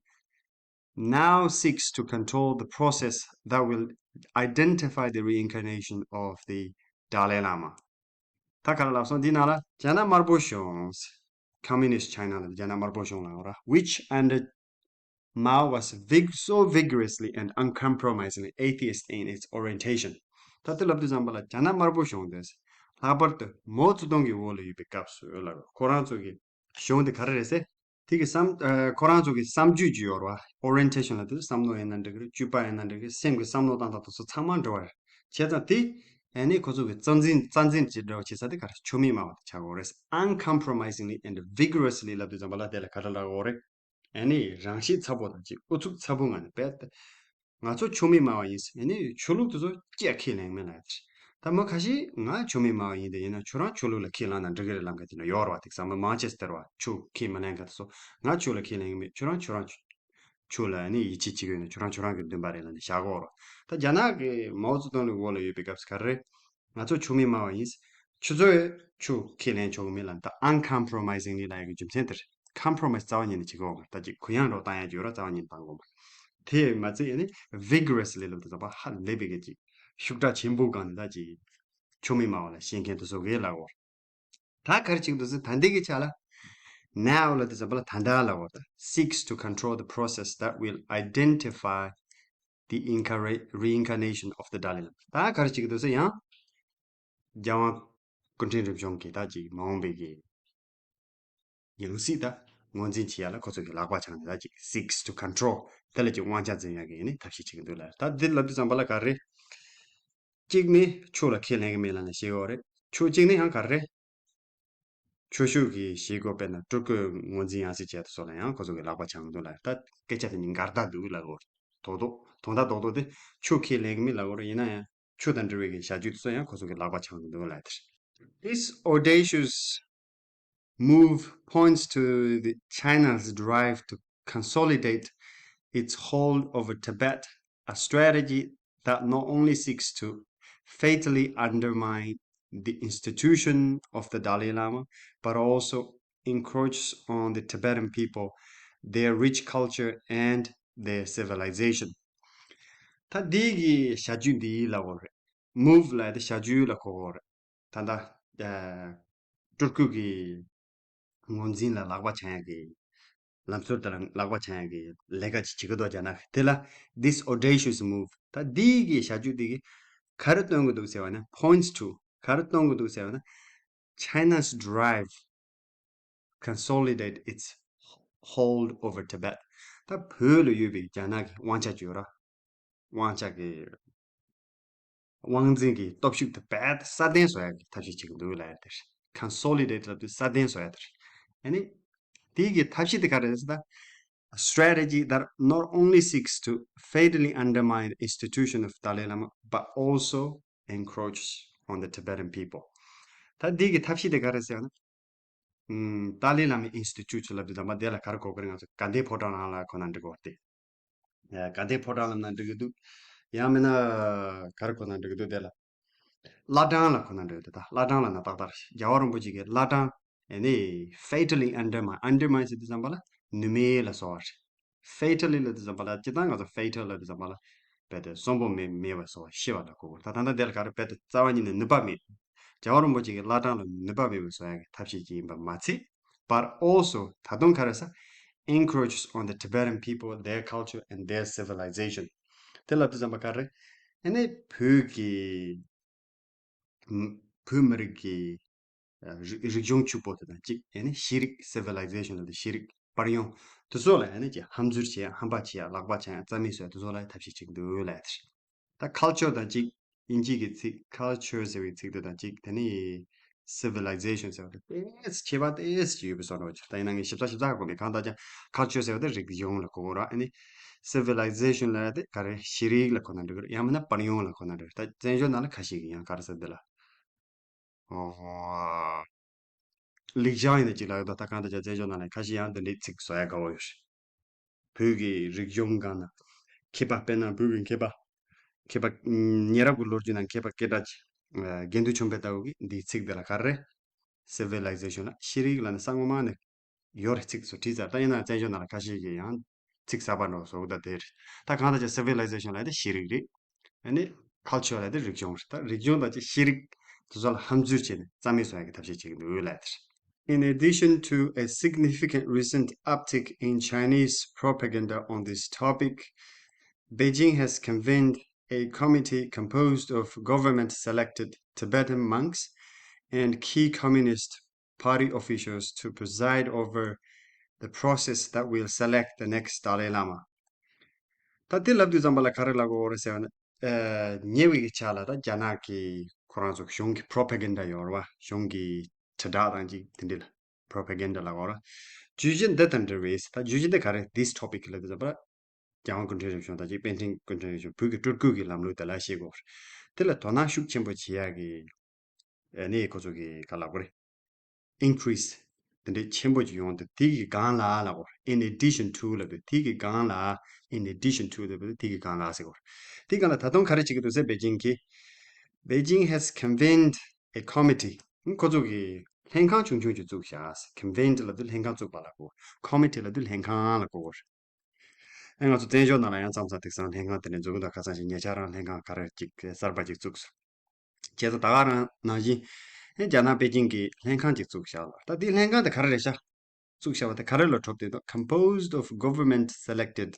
now seeks to control the process that will identify the reincarnation of the Dalai Lama. ད་ག་རེ་ལབ་སོང་། འདི་ནང་ལ་རྒྱ་ནག་དམར་པོ་གཞུང་། Communist China ལ་རྒྱ་ནག་དམར་པོ་གཞུང་ལབ་ཡོད་རེད། Which under Mao was vig- so vigorously and uncompromisingly atheist in its orientation. ད་དེ་ལབ་དུས་ཙམ་པ་ལ་རྒྱ་ནག་དམར་པོ་གཞུང་དེ་ལྷག་པར་དུ་མའོ་ཙེ་ཏུང་གི་འོག་ལ་ཡོད་པའི་སྐབས་སུ་ལ་ཁོ་རང་ཚོ་གི་གཞུང་དེ་ག་རེ་རེད་ཟེར། དེ་གི་བསམ། ཨ་ཁོ་རང་ཚོ་གི་བསམ་སྤྱོད་ཅིག་ཡོད་རེད་བ། Orientation ལབ་དུས་བསམ་བློ་ཡིན་ན་འགྲིག་གི་རེད། སྤྱོད་པ་ཡིན་ན་འགྲིག་གི་རེད། སེམས་ཀྱི་བསམ་བློ་བཏང་སྟངས་དེ་ཚོ་ཚང་མ་འདྲ་བ་རེད། བྱས་ཙང་དེ་ཨ་ནི་ཁོ་ཚོ་གི་རྩ་འཛིན། རྩ་འཛིན་ཅིག་འདྲ་བ་བྱེད་ས་དེ་ག་རེ། ཆོས་མེད་སྨྲ་བ་དེ་ཆགས་ཀྱི་ཡོད་རེད། Uncompromisingly and vigorously ལབ་དུས་ཙམ་པ་ལ་དེ་ལ་ག་རེ་ལབ་ཀྱི་ཡོད་རེད། ཨ་ནི་རང་ཤེད་ཚ་པོ་དང་ཅིག་ཨུ་ཚུགས་ཚ་པོ་ངང་ནས་རྦད་དེ། ང་ཚོ་ཆོས་མེད་སྨྲ་བ་ཡིན། ཨ་ནི་ཆོས་ལུགས་དེ་ཚོ་ཅིག་ཁས་ལེན་མེད་ལབ་ཡ་དེ་རེད། ད་མི་ཁ་ཤས་ང་ཆོས་མེད་སྨྲ་བ་ཡིན། དེ་ཡིན་ན་ཁྱོད་རང་ཆོས་ལུགས་ལ་ཁས་བླངས་ན་འགྲིག་གི་རེད་ལབ་མཁན་དེ་འདྲ་ཡོད་རེད་བ། དེ་ཚང་མ་མང་ཆེ་ཟེར་བ་ཆོས་ཁས་མི་ལེན་མཁན་དེ་ཚོ། ང་ཆོས་ལ་ཁས་ལེན་གི་མེད། ཁྱོད་རང་ཁྱོད་རང་ཆོས་ལ་ཨ་ནི་ཡིད་ཆེས་བྱེད་ཀྱི་ཡོད་ན་ཁྱོད་རང་ཁྱོད་རང་གི་འདུན་པ་རེད་ལབ་ནས་བཞག་གི་ཡོད་རེད། ད་རྒྱ་ནག་གི་མའོ་ཙེ་ཏུང་ལ་འོག་ལ་ཡོད་པའི་སྐབས་སུ་ག་རེ་རེད། ང་ཚོ་ཆོས་མེད་སྨྲ་བ་ཡིན། ཁྱོད་ཚོས་ཆོས་ཁས་ལེན་ཆོག་གི་མེད་ལབ། ད་uncompromisingly ལབ་ཡ་གི་རྒྱུ་མཚན་དེ་རེད། Compromise རྩ་བ་ཉིད་ནས་བྱེད་ཀྱི་ཡོད་མ་རེད། ད་ཅིག་གུ་ཡངས་འདྲ་བོ་བཏང་ཡ་ཅིག་ཡོད་ར། རྩ་བ་ཉིད་ནས་བཏང་དགོས་མ་རེད། དེ་མ་ཚད་ཨ་ནི་vigorously ལབ་དུས་ཙམ་པ་ཧ་ལས་པའི་གི་ཅིག་ཤུགས་དྲག་ཆེན་པོ་སྒང་ནས་ད་ཅིག་ཆོས་མེད་སྨྲ་བ་ལ་བཤད་མཁན་དེ་ཚོ་གིས་ལབ་ཡོད་རེད། ད་ག་རེ་བྱེད་ཀྱི་འདུག་ཟེར། ད་འདི་གི་ཆ་ལ། Now ལབ་དུས་ཙམ་པ་ལ་ད་ལྟ་ལབ་དགོས་རེད། Seeks to control the process that will identify the incarna- reincarnation of the Dalai Lama. ད་ག་རེ་བྱེད་ཀྱི་འདུག་ཟེར། ཡང་རྒྱལ་དབང་སྐུ་ཕྲེང་རིམ་བྱོན་གྱི་ད་ཅིག་མ་འོངས་པའི་གི་ཡང་སྲིད་ད་ངོས་འཛིན་བྱེད་ཡ་ལ་ཁོ་ཚོ་གི་ལག་པ་འཆང་ནས་ད་ཅིག་seeks to control དེ་ལ་ཅིག་དབང་ཆ་འཛིན་ཡ་གི་ནི་ཐབས་ཤེས་བྱེད་ཀྱི་འདུག་ལབ། ད་འདི་ལབ་དུས་ཙམ་པ་ལ་ག་རེ། གཅིག་ནི་ཆོས་ལ་ཁས་ལེན་གི་མེད་ལབ་ནས་བཤད་ཡོད་རེད། ཕྱོགས་གཅིག་ནི་ཡང་ག་རེ། ཆོས་ཕྱོགས་ཀྱི་བྱེད་སྒོ་དཔེར་ན་སྤྲུལ་སྐུ་ངོས་འཛིན་ཡང་སྲིད་བྱས་དུས་སོགས་ལ་ཡང་ཁོ་ཚོ་གི་ལག་པ་འཆང་གི་འདུག་ལབ། ད་སྐད་ཆ་དེ་གཉིས་འགལ་ཟླ་འདུག་ལབ་དགོས་རེད། རྡོག་རྡོག་དོན་དག་རྡོག་རྡོག་དེ་ཆོས་ཁས་ལེན་གི་མེད་ལབ་དགོས་རེད། ཡིན་ན་ཡང་ཆོས་དང་འབྲེལ་བའི་གི་བྱ་སྤྱོད་དེ་ཚོ་ཡང་ཁོ་ཚོ་གི་ལག་པ་འཆང་གི་འདུག་ལབ་དེ་རེད། This audacious move points to the China's drive to consolidate its hold over Tibet, a strategy that not only seeks to fatally undermine the institution of the Dalai Lama, but also encroaches on the Tibetan people, their rich culture, and their civilization. ད་འདི་གི་བྱ་སྤྱོད་འདི་ལབ་དགོས་རེད། Move ལབ་དེ་བྱ་སྤྱོད་ལ་གོ་དགོས་རེད། ད་ལྟ་ཨ་སྤྲུལ་སྐུ་གི་ངོས་འཛིན་ལ་ལག་པ་འཆང་ཡ་གི་ལམ་སྲོལ་དེ་ལ་ལག་པ་འཆང་ཡ་གི་ལས་ཀ་ཅིག་བྱེད་ཀྱི་འདུག་རྒྱ་ནག་གིས། དེ་ལ་this audacious move ད་འདི་གི་བྱ་སྤྱོད་འདི་གིས་ག་རེ་སྟོན་གྱི་འདུག་ཟེར་བ་ན། Points to ག་རེ་སྟོན་གྱི་འདུག་ཟེར་བ་ན། China's drive consolidate its hold over Tibet. ད་བོད་ལ་ཡོད་པའི་རྒྱ་ནག་གི་དབང་ཆ་བརྗོད་ར། དབང་ཆ་གི་དབང་འཛིན་གྱི་སྟོབས་ཤུགས་དེ་རྦད་སྲ་བརྟན་བཟོ་ཡག་གི་ཐབས་ཤེས་བྱེད་ཀྱི་འདུག་ལབ་ཡ་དེ་རེད། Consolidate ལབ་དུས་སྲ་བརྟན་བཟོ་ཡ་དེ་རེད། ཨ་ནི་དེའི་གི་ཐབས་ཤེས་དེ་ག་རེ་རེད་ཟེར་ན། A strategy that not only seeks to fatally undermine the institution of Dalai Lama but also encroaches on the Tibetan people. ད་འདི་གི་ཐབས་ཤེས་དེ་ག་རེ་ཟེར་ན། ཨུམ། ཏཱ་ལའི་བླ་མའི་ཨིན་སི་ཊི་ཊུཊ་ལབ་དུས་ཙམ་པ་དེ་ལ་ག་རེ་གོ་དགོས་རེད། ང་ཚོ་དགའ་ལྡན་ཕོ་བྲང་ནང་ལ་ཁོ་ན་འགྲིག་གི་རེད་དེ། ཨ། དགའ་ལྡན་ཕོ་བྲང་ལབ་ན་འགྲིག་གི་འདུག་ཡང་མིན་ན་ག་རེ་གོ་ན་འགྲིག་གི་འདུག་དེ་ལ། བླ་བྲང་ལ་གོ་ན་འགྲིག་གི་འདུག་ད་བླ་བྲང་ལབ་ན་ཏག་ཏག་རེད། རྒྱལ་བ་རིན་པོ་ཆེ་གི་བླ་བྲང་། ཨ་ནི་fatally undermine, undermine ཟེར་དུས་ཙམ་པ་ལ་ནུས་མེད་ལ་སོགས་པ་རེད། Fatally ལབ་དུས་ཙམ་པ་ལ་སྤྱིར་བཏང་ང་ཚོ་fatal ལབ་དུས་ཙམ་པ་ལ་རྦད་དེ་གསོན་པོ་མེད་མེད་པ་སོགས་པ་ཤི་བ་ལ་གོ་དགོས། ད་ད་ལྟ་དེ་ལ་ག་རེ་རྦད་དེ་རྩ་བ་ཉིད་ནས་ནུས་པ་མེད། རྒྱལ་བ་རིན་པོ་ཆེ་གི་བླ་བྲང་ལ་ནུས་པ་མེད་པ་བཟོ་ཡ་གི་ཐབས་ཤེས་ཅིག་ཡིན་པ་མ་ཚད། But also ད་དུང་ག་རེ་ཟེར། Encroaches on the Tibetan people, their culture and their civilization. དེ་ལབ་དུས་ཙམ་པ་ག་རེ། ཨ་ནི་བོད་ཀྱི་བོད་མི་རིགས་ཀྱི་རིག་རིག་གཞུང་ཕྱུག་པོ་དེ་དང་གཅིག་ཨ་ནི་ཤེས་རིག་civilization ལབ་དེ་ཤེས་རིག་དཔལ་ཡོན་དེ་ཚོ་ལ་ཨ་ནི་ཅིག་ཧམ་ཚུར་བྱེད་ཡ། ཧམ་པ་བྱེད་ཡ། ལག་པ་འཆང་ཡ། རྩ་མེད་བཟོ་ཡ་དེ་ཚོ་ལ་ཐབས་ཤེས་བྱེད་ཀྱི་འདུག་ལབ་ཡ་དེ་རེད། ད་culture དང་གཅིག་དབྱིན་ཇི་གི་ཚིག་culture ཟེར་བའི་ཚིག་དེ་དང་གཅིག་དེ་ནི་civilization ཟེར་བ་དེ་ཏོག་ཙམ་ཁྱད་པར་ཏོག་ཙམ་ཅིག་ཡོད་པའི་བཟོ་འདྲ་ཅིག་ད་ཡིན་ན་ངས་ཞིབ་ཚགས་ཞིབ་ཚགས་གོ་མེད། གང་ལྟར་ཀྱང་culture ཟེར་བ་དེ་རིག་གཞུང་ལ་གོ་དགོས་ར། ཨ་ནི་civilization ལབ་ཡ་དེ་ག་རེ་ཤེས་རིག་ལ་གོ་ན་འགྲིག་གི་རེད། ཡང་མིན་ན་དཔལ་ཡོན་ལ་གོ་ན་འགྲིག་གི་རེད། ད་བཙན་བྱོལ་ནང་ལ་ཁ་ཤས་ཀྱིས་ཡང་ག་རེ་ཟེར་འདི་ལ། ཨོ། ལེགས་བྱང་ཡིན་ན་ཅིག་ལབ་ཡོད་དོ། ད་གང་ལྟར་ཀྱང་བཙན་བྱོལ་ནང་ལ་ཁ་ཤས་ཡང་འདི་འདྲའི་ཚིག་བཟོ་ཡ་དགའ་བོ་ཡོད་རེད། བོད་ཀྱི་རིག་གཞུང་སྒང་ན་མཁས་པ། དཔེར་ན་བོད་ཀྱི་མཁས་པ། མཁས་པ་ཉེ་རབས་ཀྱི་ལོ་རྒྱུས་ནང་མཁས་པ་སྐད་གྲགས་ཅན་དགེ་འདུན་ཆོས་འཕེལ་ལྟ་བུ་གིས་འདིའི་ཚིག་འདི་ལ་ག་རེ། Civilization ལ་ཤེས་རིག་ལབ་ན་ས་ངོ་མ་ནས་ཡོད་རེད། ཚིག་ཚོ་བྲིས་ཚར། ད་ཡིན་ན་བཙན་བྱོལ་ནང་ལ་ཁ་ཤས་ཀྱིས་ཡང་ཚིག་གསར་པ་འདྲ་བོ་བཟོ་གི། ད་དེ་རེད། ད་གང་ལྟར་ཀྱང་civilization ལབ་དེ་ཤེས་རིག་རེད། ཨ་ནི་culture ལབ་དེ་རིག་གཞུང་རེད། ད་རིག་གཞུང་དང་ཅིག་ཤེས་རིག་དེ་ཚོ་ལ་ཧམ་ཚུར་བྱས་ནས་རྩ་མེད་བཟོ་ཡ་གི་ཐབས་ཤེས་བྱེད་ཀྱི་འདུག་ལབ་དེ་རེད། In addition to a significant recent uptick in Chinese propaganda on this topic, Beijing has convened a committee composed of government-selected Tibetan monks and key Communist Party officials to preside over the process that will select the next Dalai Lama. ད་དེ་ལབ་དུས་ཙམ་པ་ལ་ག་རེ་ལབ་དགོས་རེད་ཟེར་ན། ཨ། ཉེ་བའི་ཆར་ལ་ད་རྒྱ་ནག་གི་ཁོ་རང་ཚོ་གཞུང་གི་propaganda ཡོད་རེད་བ། གཞུང་གི་དྲིལ་བསྒྲགས་དང་ཅིག་དེ་འདྲ་ལ་propaganda ལབ་དགོས་རེད། བརྗོད་གཞི་འདི་དང་འབྲེལ་བའི། ད་བརྗོད་གཞི་འདི་ག་རེ། This topic ལབ་དུས་ཙམ་པ་རྒྱལ་དབང་སྐུ་ཕྲེང་རིམ་བྱོན་དང་ཅིག་པཎ་ཆེན་སྐུ་ཕྲེང་རིམ་བྱོན་བོད་ཀྱི་སྤྲུལ་སྐུ་གི་ལམ་ལུགས་དེ་ལ་བཤད་དགོས་རེད། དེ་ལ་དོ་སྣང་ཤུགས་ཆེན་པོ་བྱེད་ཡག་གི་ཨ་ནི་ཁོ་ཚོ་གི་ག་ལབ་དགོས་རེད། Increase དེ་འདྲའི་ཆེན་པོ་ཅིག་ཡོང་དུས་དེ་གི་སྒང་ལ་ལབ་དགོས་རེད། In addition to ལབ་དུས་དེ་གི་སྒང་ལ། In addition to ལབ་དུས་དེ་གི་སྒང་ལ་ཟེར་དགོས་རེད། དེ་སྒང་ལ་ད་དུང་ག་རེ་བྱེད་ཀྱི་འདུག་ཟེར། Beijing གིས། Beijing has convened a committee. ཁོ་ཚོ་གིས་ལྷན་ཁང་ཆུང་ཆུང་ཅིག་བཙུགས་བཞག། Convened ལབ་དུས་ལྷན་ཁང་བཙུགས་པ་ལ་གོ། Committee ལབ་དུས་ལྷན་ཁང་ལ་གོ་དགོས་རེད། ཨེ། ང་ཚོ་བཙན་བྱོལ་ནང་ལ་ཡང་མཚམས་མཚམས་དེང་སང་ལྷན་ཁང་དེ་འདྲ་འཛུགས་ཀྱི་འདུག་ཁ་སང་ཞིག་ཉེ་ཆར་རང་ལྷན་ཁང་ག་རེ་ཅིག་གསར་པ་ཅིག་བཙུགས་སོང་། བྱས་ཙང་ད་ག་རང་ནང་བཞིན། ཨེ། རྒྱ་ནག་པེ་ཅིང་གིས་ལྷན་ཁང་ཅིག་བཙུགས་བཞག་ལ། ད་དེའི་ལྷན་ཁང་དེ་ག་རེ་རེད་ཤག་བཙུགས་བཞག་པ་དེ་ག་རེ་ལ་གྲུབ་བསྡད་འདུག Composed of government selected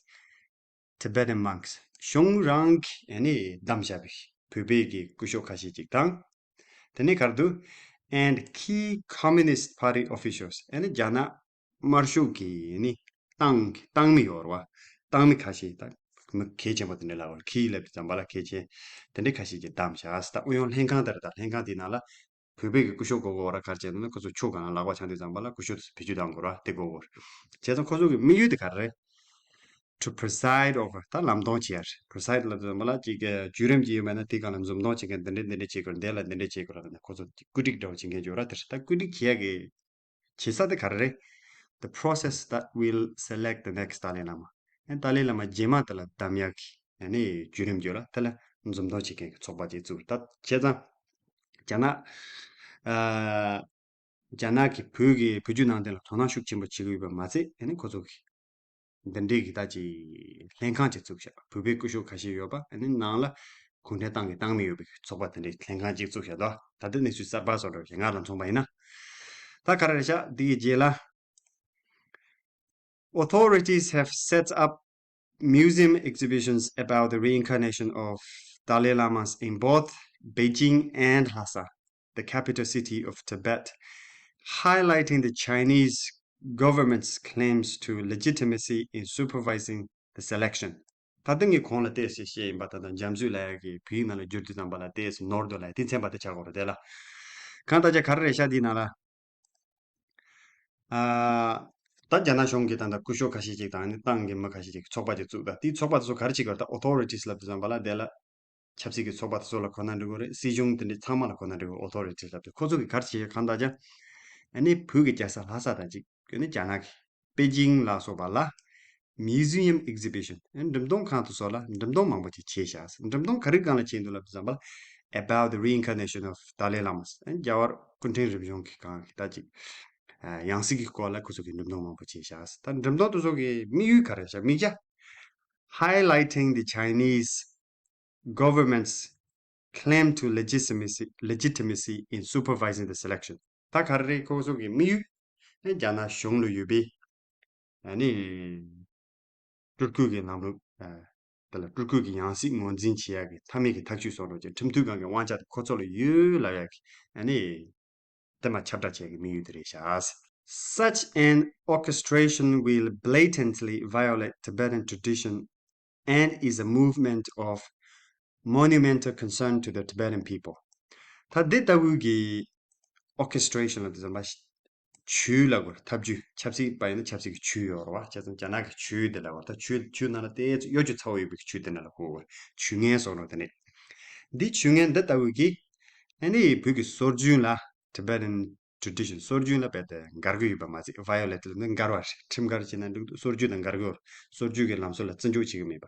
Tibetan monks. གཞུང་རང་གིས་ཨ་ནི་བདམས་བཞག་པའི་བོད་པའི་གི་སྐུ་ཞབས་ཁ་ཤས་ཅིག་དང་། དེ་ནས་ག་རེ་འདུག And key Communist Party officials. ཨ་ནི་རྒྱ་ནག་དམར་ཤོག་གི་ཨ་ནི་ཏང་གི་ཏང་མི་ཡོད་རེད་བ། ཏང་མི་ཁ་ཤས་དང་། མི་གལ་ཆེན་པོ་དེ་འདྲ་ལབ་དགོས་རེད། key ལབ་དུས་ཙམ་པ་ལ་གལ་ཆེན་དེ་འདྲ་ཁ་ཤས་ཀྱིས་བདམས་བཞག་ཟེར། ད་ཨུ་ཡོན་ལྷན་ཁང་དེ་རེད། ད་ལྷན་ཁང་དེའི་ནང་ལ་བོད་པའི་གི་སྐུ་ཞབས་དགོས་དགོས་ར། ག་རེ་བྱས་ན་ཁོ་ཚོ་ཆོས་སྒང་ལ་ལག་པ་འཆང་དུས་ཙམ་པ་ལ་སྐུ་ཞབས་བེད་སྤྱོད་གཏང་དགོས་ར། དེ་དགོས་དགོས་རེད། བྱས་ཙང་ཁོ་ཚོ་གི་དམིགས་ཡུལ་དེ་ག་རེ་རེད། To preside over. ད་ལམ་སྟོན་བྱེད་ཡ་རེད། Preside ལབ་དུས་ཙམ་པ་ལ་ཅིག་གི་བརྒྱུད་རིམ་ཅིག་ཡོད་མེད་ན་དེ་སྒང་ལ་འཛུམ་མདངས་བྱེད་མཁན། འདི་འདྲས་འདི་འདྲས་བྱེད་དགོས་རེད། འདི་ལ་འདི་འདྲས་བྱེད་དགོས་རེད་ལབ་ནས་ཁོ་ཚོ་བཀོད་སྒྲིག་འདྲ་བོ་བྱེད་མཁན་ཅིག་ཡོད་ར། དེ་རེད། ད་བཀོད་སྒྲིག་བྱེད་ཡ་གི་བྱེད་ས་དེ་ག་རེ་རེད། The process that will select the next Dalai Lama. ཨ། ཏཱ་ལའི་བླ་མ་རྗེས་མ་དེ་ལ་བདམས་ཡག་གི་ཨ་ནི་བརྒྱུད་རིམ་ཅིག་ཡོད་ར། དེ་ལ་འཛུམ་མདངས་བྱེད་མཁན་གྱི་ཚོགས་པ་ཅིག་བཙུགས། ད་བྱས་ཙང་རྒྱ་ནག་ཨ། རྒྱ་ནག་གིས་བོད་ཀྱི་བོད་བརྒྱུད་ནང་བསྟན་ལ་དོ་སྣང་ཤུགས་ཆེན་པོ་བྱེད་ཀྱི་ཡོད་པ་མ་ཚད། ཨ་ནི་ཁོ་ཚོ་གིས་འདི་འདྲའི་གི་ད་ཅིག་ལྷན་ཁང་ཅིག་བཙུགས་བཞག་བོད་པའི་སྐུ་ཞབས་ཁ་ཤས་ཡོད་པ། ཨ་ནི་ནང་ལ་གུང་ཁྲན་ཏང་གི་ཏང་མི་ཡོད་པའི་ཚོགས་པ་དེ་འདྲའི་ལྷན་ཁང་ཅིག་བཙུགས་བཞག་འདུག་ད་ལྟ་གནས་ཚུལ་གསར་པ་བཟོ་འདྲ་ཞིག་ང་ལ་མཚོན་པ་ཡིན་ན། ད་ག་རེ་རེད་ཤག་འདི་གི་རྗེས་ལ། Authorities have set up museum exhibitions about the reincarnation of Dalai Lamas in both Beijing and Lhasa. the capital city of Tibet, highlighting the Chinese government's claims to legitimacy in supervising the selection. ད་ལྟ་ངས་གོང་ལ་བལྟས་ཟེར་བཤད་ཡིན་པ། ད་ལྟ་འཇམ་རྩུབ་ལབ་ཡག་གི་བོད་ཡིག་ནང་ལ་བསྒྱུར་དུས་ཙམ་པ་ལ་བལྟས་ཟེར་ནོར་འདུག་ལབ་ཡག་དེ་མཚན་པ་དེ་ཆགས་ཀྱི་ཡོད་རེད་དེ་ལ། གང་ལྟར་ཀྱང་ག་རེ་རེད་ཤག་འདིའི་ནང་ལ། ཨ། ད་རྒྱ་ནག་གཞུང་གིས་ད་ལྟ་སྐུ་ཞབས་ཁ་ཤས་ཅིག་དང་ནི་ཏང་གི་མི་ཁ་ཤས་ཅིག་ཚོགས་པ་ཅིག་བཙུགས། ད་དེའི་ཚོགས་པ་དེ་ཚོ་ག་རེ་བྱེད་ཀྱི་ཡོད་རེད། ད་ཨོ་ཐོ་རི་ཊིས་ལབ་དུས་ཙམ་པ་ལ་དེ་ལ་ཆབ་སྲིད་ཀྱི་ཚོགས་པ་དེ་ཚོ་ལ་གོ་ན་འགྲིག་གི་རེད། སྲིད་གཞུང་དེ་འདྲའི་ཚང་མ་ལ་གོ་ན་འགྲིག་གི་རེད། ཨོ་ཐོ་རི་ཊིས་ལབ་དུས་ཁོ་ཚོ་གིས་ག་རེ་བྱེད་ཀྱི་ཡོད། གང་ལྟར་ཀྱང་ཨ་ནི་བོད་ཀྱི་རྒྱལ་ས་ལྷ་ས་དང་གཅིག་ཨ་ནི་རྒྱ་ནག་གི་པེ་ཅིང་ལ་སོགས་པ་ལ་museum exhibition ཨ་ནི་འགྲེམས་སྟོན་ཁང་དེ་ཚོ་ལ་འགྲེམས་སྟོན་མང་པོ་ཅིག་བྱས་ཤག་འགྲེམས་སྟོན་ག་རེ་སྒང་ལ་བྱས་འདུག་ལབ་དུས་ཙམ་པ་ལ་about the reincarnation of Dalai Lamas ཨ་ནི་རྒྱལ་བ་སྐུ་ཕྲེང་རིམ་བྱོན་གྱི་སྒང་གི་ད་ཅིག་ཡང་སྲིད་ཀྱི་སྐོར་ལ་ཁོ་ཚོ་གིས་འགྲེམས་སྟོན་མང་པོ་བྱས་ཤག་ད་འགྲེམས་སྟོན་དེ་ཚོ་གི་དམིགས་ཡུལ་ག་རེ་ཤག་དམིགས་བྱ། Highlighting the Chinese government's claim to legitimacy, legitimacy in supervising the selection. ད་ག་རེ་རེད། ཁོ་ཚོ་གི་དམིགས་ཡུལ་ནི་རྒྱ་ནག་གཞུང་ལ་ཡོད་པའི་ཨ་ནི་སྤྲུལ་སྐུ་གི་ལམ་ལུགས། ཨ། དེ་ལ་སྤྲུལ་སྐུ་གི་ཡང་སྲིད་ངོས་འཛིན་བྱེད་ཡག་གི་མཐའ་མའི་གི་ཐག་གཅོད་སོགས་ཀྱི་ཁྲིམས་མཐུན་ཁང་གི་དབང་ཆ་དེ་ཁོ་ཚོ་ལ་ཡོད་ལབ་ཡག་གི་ཨ་ནི་དེ་མ་ཁྱབ་བསྒྲགས་བྱེད་ཀྱི་དམིགས་ཡུལ་དེ་རེད་ཤག Such an orchestration will blatantly violate Tibetan tradition and is a movement of monumental concern to the Tibetan people. ད་འདི་ལྟ་བུའི་གི་orchestration ལབ་དུས་ཙམ་པ་ཇུས་ལ་གོ་ཐབས་ཇུས། ཆབ་སྲིད་པ་ཡིན་ན་ཆབ་སྲིད་ཀྱི་ཇུས་ཡོད་རེད་བ། བྱས་ཙང་རྒྱ་ནག་གི་ཇུས་དེ་ལ་གོ་ད་ཇུས་ཇུས་ནང་ལ་ཏོག་ཙམ་གཡོ་སྒྱུ་ཚ་བོ་ཡོད་པའི་ཇུས་དེ་འདྲ་ལ་གོ་བ། ཇུས་ངན་སོགས་ནོ་དེ་ནི། འདི་ཇུས་ངན་འདི་ལྟ་བུ་གིས་ཨ་ནི་བོད་ཀྱི་སྲོལ་རྒྱུན་ལ་Tibetan tradition སྲོལ་རྒྱུན་ལ་རྦད་དེ་འགལ་གྱི་ཡོད་པ་མ་ཚད། violate ལབ་ན་འགལ་བ་རེད། ཁྲིམས་འགལ་བྱས་ན་འགྲིག་འདུག་སྲོལ་རྒྱུན་དང་འགལ་གྱི་ཡོད་རེད། སྲོལ་རྒྱུན་གྱི་ལམ་སྲོལ་ལ་བརྩི་འཇོག་བྱེད་ཀྱི་མེད་པ།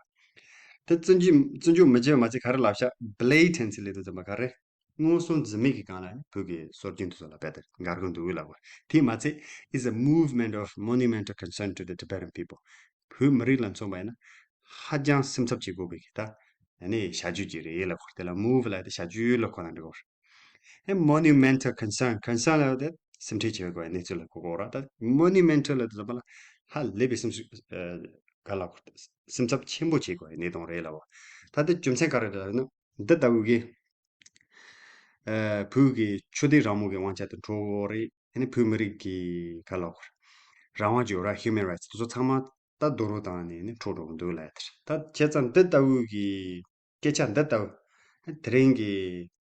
དེ་བརྩི་འཇོག་བརྩི་འཇོག་མི་བྱེད་པ་མ་ཚད་ག་རེ་ལབ་ཤག blatantly ལབ་དུས་ཙམ་པ་ག་རེ། མངོན་སུམ་འཛེམ་མེད་ཀྱི་སྒང་ལ་བོད་ཀྱི་སྲོལ་རྒྱུན་དེ་ཚོ་ལ་རྦད་དེ་འགལ་གྱི་འདུག་ལབ་པ། དེ་མ་ཚད་is a movement of monumental concern to the Tibetan people བོད་མི་རིགས་ལ་མཚོན་པ་ཡིན་ན་ཧ་ཅང་སེམས་འཚབ་བྱེད་དགོས་པའི་གི་ད་ཨ་ནི་བྱ་སྤྱོད་ཅིག་རེད་ལབ་དགོས། དེ་ལ་move ལབ་དེ་བྱ་སྤྱོད་ལ་གོ་ན་འགྲིག་གོ་ཨེ་monumental concern, concern ལབ་དེ་སེམས་ཁྲལ་བྱེད་པའི་གི་གནས་ཚུལ་ལ་གོ་དགོས་ར། ད་monumental ལབ་དེ་ཚོ་ལ་ཧ་ལས་པའི་སེམས་སུ་ག་ལ་གོ་སེམས་འཚབ་ཆེན་པོ་བྱེད་དགོས་པའི་གནས་སྟངས་རེད་ལབ་པ། ད་དེ་རྒྱུ་མཚན་ག་རེ་རེད་ལབ་ན་འདི་ལྟ་བུ་གི་ཨ་བོད་ཀྱི་ཆོས་དད་རང་མོས་ཀྱི་དབང་ཆ་དེ་འཕྲོག་གི་ཡོད་རེད། ཨ་ནི་བོད་མི་རིགས་ཀྱི་ག་ལབ་དགོས་རེད། རང་དབང་ཅིག་ཡོད་ར། human rights དེ་ཚོ་ཚང་མ་ད་རྡོག་རོལ་བཏང་ནས་ནི་འཕྲོག་འགྲོ་གི་འདུག་ལབ་ཡ་དེ་རེད། ད་བྱས་ཙང་འདི་ལྟ་བུ་གི་སྐད་ཆ་འདི་ལྟ་བུ་དེ་རིང་གི་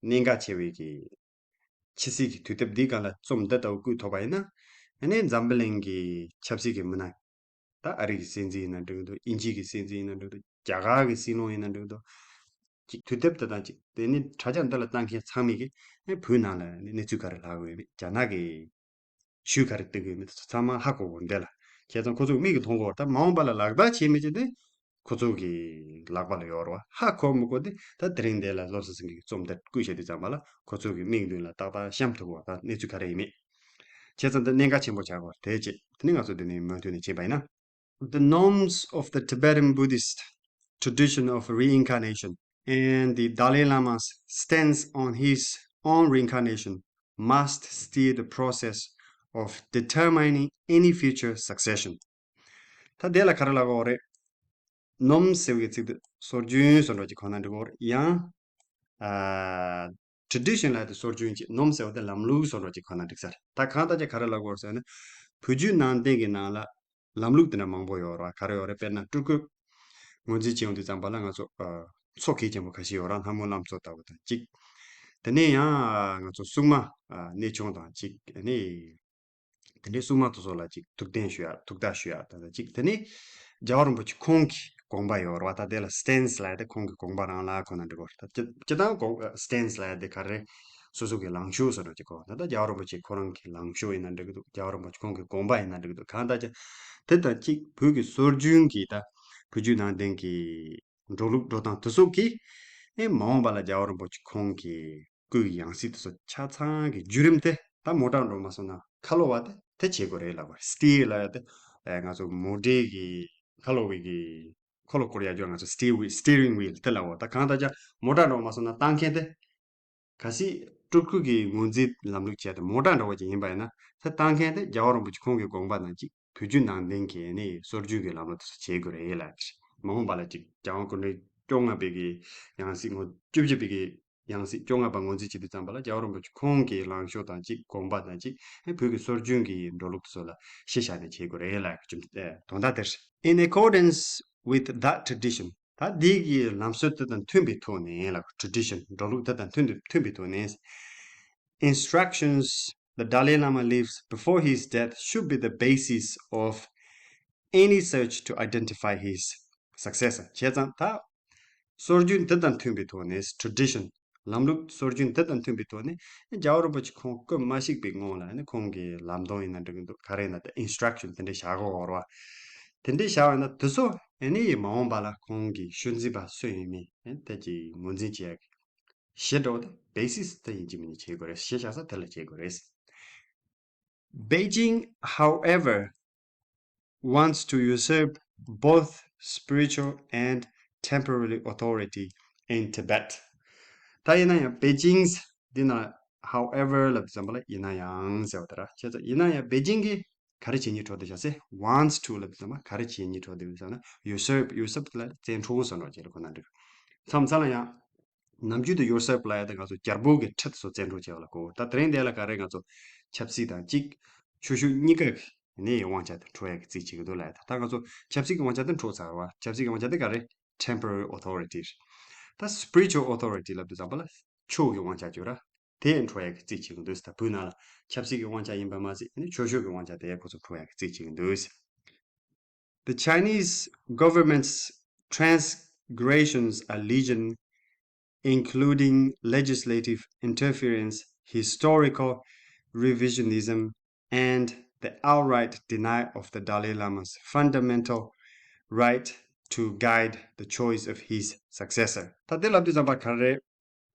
གནད་འགག་ཆེ་བའི་གི་ཕྱི་སྲིད་ཀྱི་དུས་དེབ་འདིའི་སྒང་ལ་རྩོམ་འདི་ལྟ་བུ་བཀོད་ཐུབ་པ་ཡིན་ན། ཨ་ནི་འཛམ་བུ་གླིང་གི་ཆབ་སྲིད་ཀྱི་མི་སྣ། ད་ཨ་རི་གི་སྲིད་འཛིན་ཡིན་ན་འགྲིག་འདུག་དབྱིན་ཇི་གི་སྲིད་འཛིན་ཡིན་ན་འགྲིག་འདུག་རྒྱ་གར་གི་སྲིད་བློན་ཡིན་ན་འགྲིག་འདུག་ཅིག་དུས་དེབ་དེ་དང་ཅིག་དེ་ནི་དྲ་རྒྱ་འདི་ལ་ལྟ་མཁན་ཚང་མས་གི་ཨེ་བོད་ནང་ལ་ནི་གནས་ཚུལ་ག་རེ་ལྷག་ཡོད་མེད། རྒྱ་ནག་གི་ཇུས་ག་རེ་གཏོང་གི་ཡོད་མེད་དེ་ཚོ་ཚང་མ་ཧ་གོ་གོ་འདི་ལ། བྱས་ཙང་ཁོ་ཚོ་མིག་གིས་མཐོང་གོ་ད་མ་འོངས་པ་ལ་ལག་བསྟར་བྱེད་མི་བྱེད་དེ་ཁོ་ཚོ་གི་ལག་པ་ལ་ཡོད་རེད་བ། ཧ་གོ་མི་གོ་དེ་ད་དེ་རིང་འདི་ལ་བློ་བཟང་སེང་གེ་གི་རྩོམ་འདི་བཀོད་བཞག་དུས་ཙམ་པ་ལ་ཁོ་ཚོ་གི་མིག་མདུན་ལ་ཏག་ཏག་བཤམས་ཐུབ་གོ་ད་གནས་ཚུལ་ག་རེ་ཡིན་མེད། བྱས་ཙང་འདི་གནད་འགག་ཆེན་པོ་ཆགས་གོ་དེ་བྱས་དེ་ནི་ང་ཚོ་འདི་ནས་མུ་མཐུད་ནས་བྱེད་པ་ཡིན་ན། The norms of the Tibetan Buddhist tradition of reincarnation and the Dalai Lama's stance on his own reincarnation must steer the process of determining any future succession. ད་དེ་ལ་ག་རེ་ལབ་དགོས་རེད། norms ཟེར་བའི་ཚིག་དེ་སྲོལ་རྒྱུན་བཟོ་འདྲ་ཅིག་གོ་ན་འགྲིག་གོ་རེད། ཡང་ཨ་tradition ལབ་དེ་སྲོལ་རྒྱུན་ཅིག norms ཟེར་བ་དེ་ལམ་ལུགས་བཟོ་འདྲ་ཅིག་གོ་ན་འགྲིག་ས་རེད། ད་གང་ལྟར་ཀྱང་ག་རེ་ལབ་དགོས་རེད་ཟེར་ན། བོད་བརྒྱུད་ནང་བསྟན་གྱི་ནང་ལ་ལམ་ལུགས་དེ་འདྲ་མང་པོ་ཡོད་རེད་བ། ག་རེ་ཡོད་རེད། དཔེར་ན་སྤྲུལ་སྐུ་ངོས་འཛིན་བྱེད་ཡོང་དུས་ཙམ་པ་ལ་ང་ཚོ་ཨ་མཚོ་གལ་ཆེན་པོ་ཁ་ཤས་ཡོད་རེད། ལྷ་མོ་བླ་མཚོ་ལྟ་བུ་དང་གཅིག་དེ་ནས་ཡང་ང་ཚོ་སྲུང་མ་ཨ་གནས་ཆུང་དང་གཅིག་ཨ་ནི་དེ་འདྲའི་སྲུང་མ་དེ་ཚོ་ལ་ཅིག་ཐུགས་གཏན་ཞུ་ཡག་ཐུགས་ཐག་ཞུ་ཡག་དང་གཅིག་དེ་ནས་རྒྱལ་བ་རིན་པོ་ཆེ་ཁོང་གི་དགོངས་པ་ཡོད་རེད་བ། ད་དེ་ལ་stance ལབ་ཡག་དེ་ཁོང་གི་དགོངས་པ་རང་ལ་གོ་ན་འགྲིག་གོ་ད་སྤྱི་སྤྱི་བཏང་གོ stance ལབ་ཡག་དེ་ག་རེ་སོ་སོ་གི་ལངས་ཕྱོགས་སོ་འདྲ་ཅིག་གོ་ད་ལྟ་རྒྱལ་བ་རིན་པོ་ཆེ་ཁོ་རང་གི་ལངས་ཕྱོགས་ཡིན་ན་འགྲིག་གི་འདུག་རྒྱལ་བ་རིན་པོ་ཆེ་ཁོང་གི་དགོངས་པ་ཡིན་ན་འགྲིག་གི་འདུག་གང་ལྟར་ཀྱང་དེ་དང་གཅིག་བོད་ཀྱི་སྲོལ་རྒྱུན་གྱི་ད་བོད་བརྒྱུད་ནང་བསྟན་གྱི་འགྲོ་ལུགས་འགྲོ་སྟངས་དེ་སོགས་ཀྱིས་ཨེ་མ་འོངས་པ་ལ་རྒྱལ་བ་རིན་པོ་ཆེ་ཁོང་གི་སྐུ་ཡི་ཡང་སྲིད་དེ་ཚོ་ཆ་ཚང་གི་བརྒྱུད་རིམ་དེ་ད་མོ་ཊ་འགྲོ་མ་སོང་ན་ཁ་ལོ་བ་དེ་དེ་བྱེད་དགོས་རེད་ལབ་པ་རེད། སི་ཊི་ཡར་ལབ་ཡག་དེ་ཨེ་ང་ཚོ་མོ་ཊའི་གི་ཁ་ལོ་བའི་གི་ཁ་ལོ་བསྐོར་ཡག་རྒྱུ་ང་ཚོ་སི་ཊི་ཡར་ཝི་སི་ཊི་ཡར་རིང་ཝིལ་དེ་ལབ་པ། ད་གང་ལྟར་ཀྱང་མོ་ཊ་འགྲོ་མ་སོང་ན་བཏང་མཁན་དེ་གལ་སྲིད་སྤྲུལ་སྐུ་གི་ངོས་འཛིན་ལམ་ལུགས་བྱས་ཏེ་མོ་ཊ་འདྲ་བོ་ཅིག་ཡིན་པ་ཡིན་ན་དེ་བཏང་མཁན་དེ་རྒྱལ་བ་རིན་པོ་ཆེ་ཁོང་གི་དགོངས་པ་དང་གཅིག་བོད་བརྒྱུད་ནང་བསྟན་གྱི་ནི་སྲོལ་རྒྱུན་གྱི་ལམ་ལུགས་དེ་ཚོ་བྱེད་དགོས་རེད་ལབ་ཀྱི་རེད། མ་འོངས་པ་ལ་ཅིག་རྒྱལ་དབང་སྐུ་ཕྲེང་བཅོ་ལྔ་པའི་གི་ཡང་སྲིད་ངོ་བཅུ་བཞི་པའི་གི་ ཡང་སྲིད་བཅོ་ལྔ་པ་ངོས་འཛིན་བྱེད་དུས་ཙམ་པ་ལ་རྒྱལ་བ་རིན་པོ་ཆེ་ཁོང་གི་ལངས་ཕྱོགས་དང་གཅིག་དགོངས་པ་དང་གཅིག་བོད་ཀྱི་སྲོལ་རྒྱུན་གྱི་འགྲོ་ལུགས་དེ་ཚོ་ལ་གཞི་བཞག་ནས་བྱེད་དགོས་རེད་ལ་དོན་དག་དེ་རེད། In accordance with that tradition, ད་འདི་གི་ལམ་སྲོལ་དེ་དང་མཐུན་པའི་ཐོག་ནས་ལ་tradition འགྲོ་ལུགས་དེ་དང་མཐུན་དུ་མཐུན་པའི་ཐོག་ནས། Instructions the Dalai Lama leaves before his death should be the basis of any search to identify his successor. བྱས་ཙང་ད་སྲོལ་རྒྱུན་འདི་དང་མཐུན་པའི་ཐོག་ནས་tradition ལམ་ལུགས་སྲོལ་རྒྱུན་འདི་དང་མཐུན་པའི་ཐོག་ནས་རྒྱལ་བ་རིན་པོ་ཆེ་ཁོང་སྐུ་མ་གཤེགས་པའི་སྔོན་ལ་ནི་ཁོང་གི་ལམ་སྟོན་ཡིན་ན་འགྲིག་གི་འདུག་ག་རེ་ཡིན་ན་ད་instruction དེ་འདྲ་བཞག་གི་ཡོད་རེད་བ། དེ་འདྲ་བཞག་པ་ཡིན་ན་དེ་ཚོ་ཨེ་ནི་མ་འོངས་པ་ལ་ཁོང་གི་ཤུལ་འཛིན་པ་སུ་ཡིན་མིན་ཨེ་དེ་གི་ངོས་འཛིན་བྱེད་ཡག་གི་གཞི་འདྲ་བོ་དེ་basis དེ་ཡིན་གཅིག་མིན་གཅིག་བྱེད་དགོས་རེད། གཞི་བཞག་ས་དེ་ལ་བྱེད་དགོས་རེད། Beijing, however, wants to usurp both spiritual and temporary authority in Tibet. ད་ཡིན་ན་ཡང་པེ་ཅིང་འདི་ན་however ལབ་ཙམ་པ་ལ་ཡིན་ན་ཡང་ཟེར་བ་དེ་ར། བྱས་ཙང་ཡིན་ན་ཡང་པེ་ཅིང་གིས་ག་རེ་བྱེད་སྙིང་བྲོ་དེ་བྱ་སེ་wants to ལབ་ཙམ་པ་ག་རེ་བྱེད་སྙིང་བྲོ་དེ་ཟེར་ན་usurp usurp ལ་བཙན་འཕྲོག་ཟེར་འགྲོ་བྱས་ལ་ཁོ་ན་འགྲིག་མཚམས་མཚམས་ལ་ཡང་ནམ་རྒྱུན་དུ་usurp ལབ་ཡ་དེ་ང་ཚོ་རྒྱལ་པོ་གི་ཁྲི་དེ་ཚོ་བཙན་འཕྲོག་བྱས་པ་ལ་གོ། ད་དེ་རིང་འདི་ལ་ག་རེ་ང་ཚོ་ཆབ་སྲིད་དང་གཅིག་ཆོས་ཕྱོགས་གཉིས་ཀ་གི་ནས་དབང་ཆ་དེ་འཕྲོག་ཡ་གི་རྩིས་བྱེད་ཀྱི་འདུག་ལབ་ཡ་དེ། ད་ང་ཚོ་ཆབ་སྲིད་ཀྱི་དབང་ཆ་དེ་འཕྲོག་ཚར་བ། ཆབ་སྲིད་ཀྱི་དབང་ཆ་དེ་ག་རེ་temporary authority རེད། ད་spiritual authority ལབ་དུས་ཙམ་པ་ལ་ཆོས་ཀྱི་དབང་ཆ་བརྗོད་ར་དེ་འཕྲོག་ཡ་གི་རྩིས་བྱེད་ཀྱི་འདུག་ད་བོད་ནང་ལ་ཆབ་སྲིད་ཀྱི་དབང་ཆ་ཡིན་པ་མ་ཟད་ནས་ཆོས་ཕྱོགས་ཀྱི་དབང་ཆ་དེ་ཁོ་ཚོ་འཕྲོག་ཡ་གི་རྩིས་བྱེད་ཀྱི་འདུག The Chinese government's transgressions are legion, including legislative interference, historical revisionism, and the outright denial of the Dalai Lama's fundamental right to guide the choice of his successor. ད་དེ་ལབ་དུས་ཙམ་པ་ག་རེ།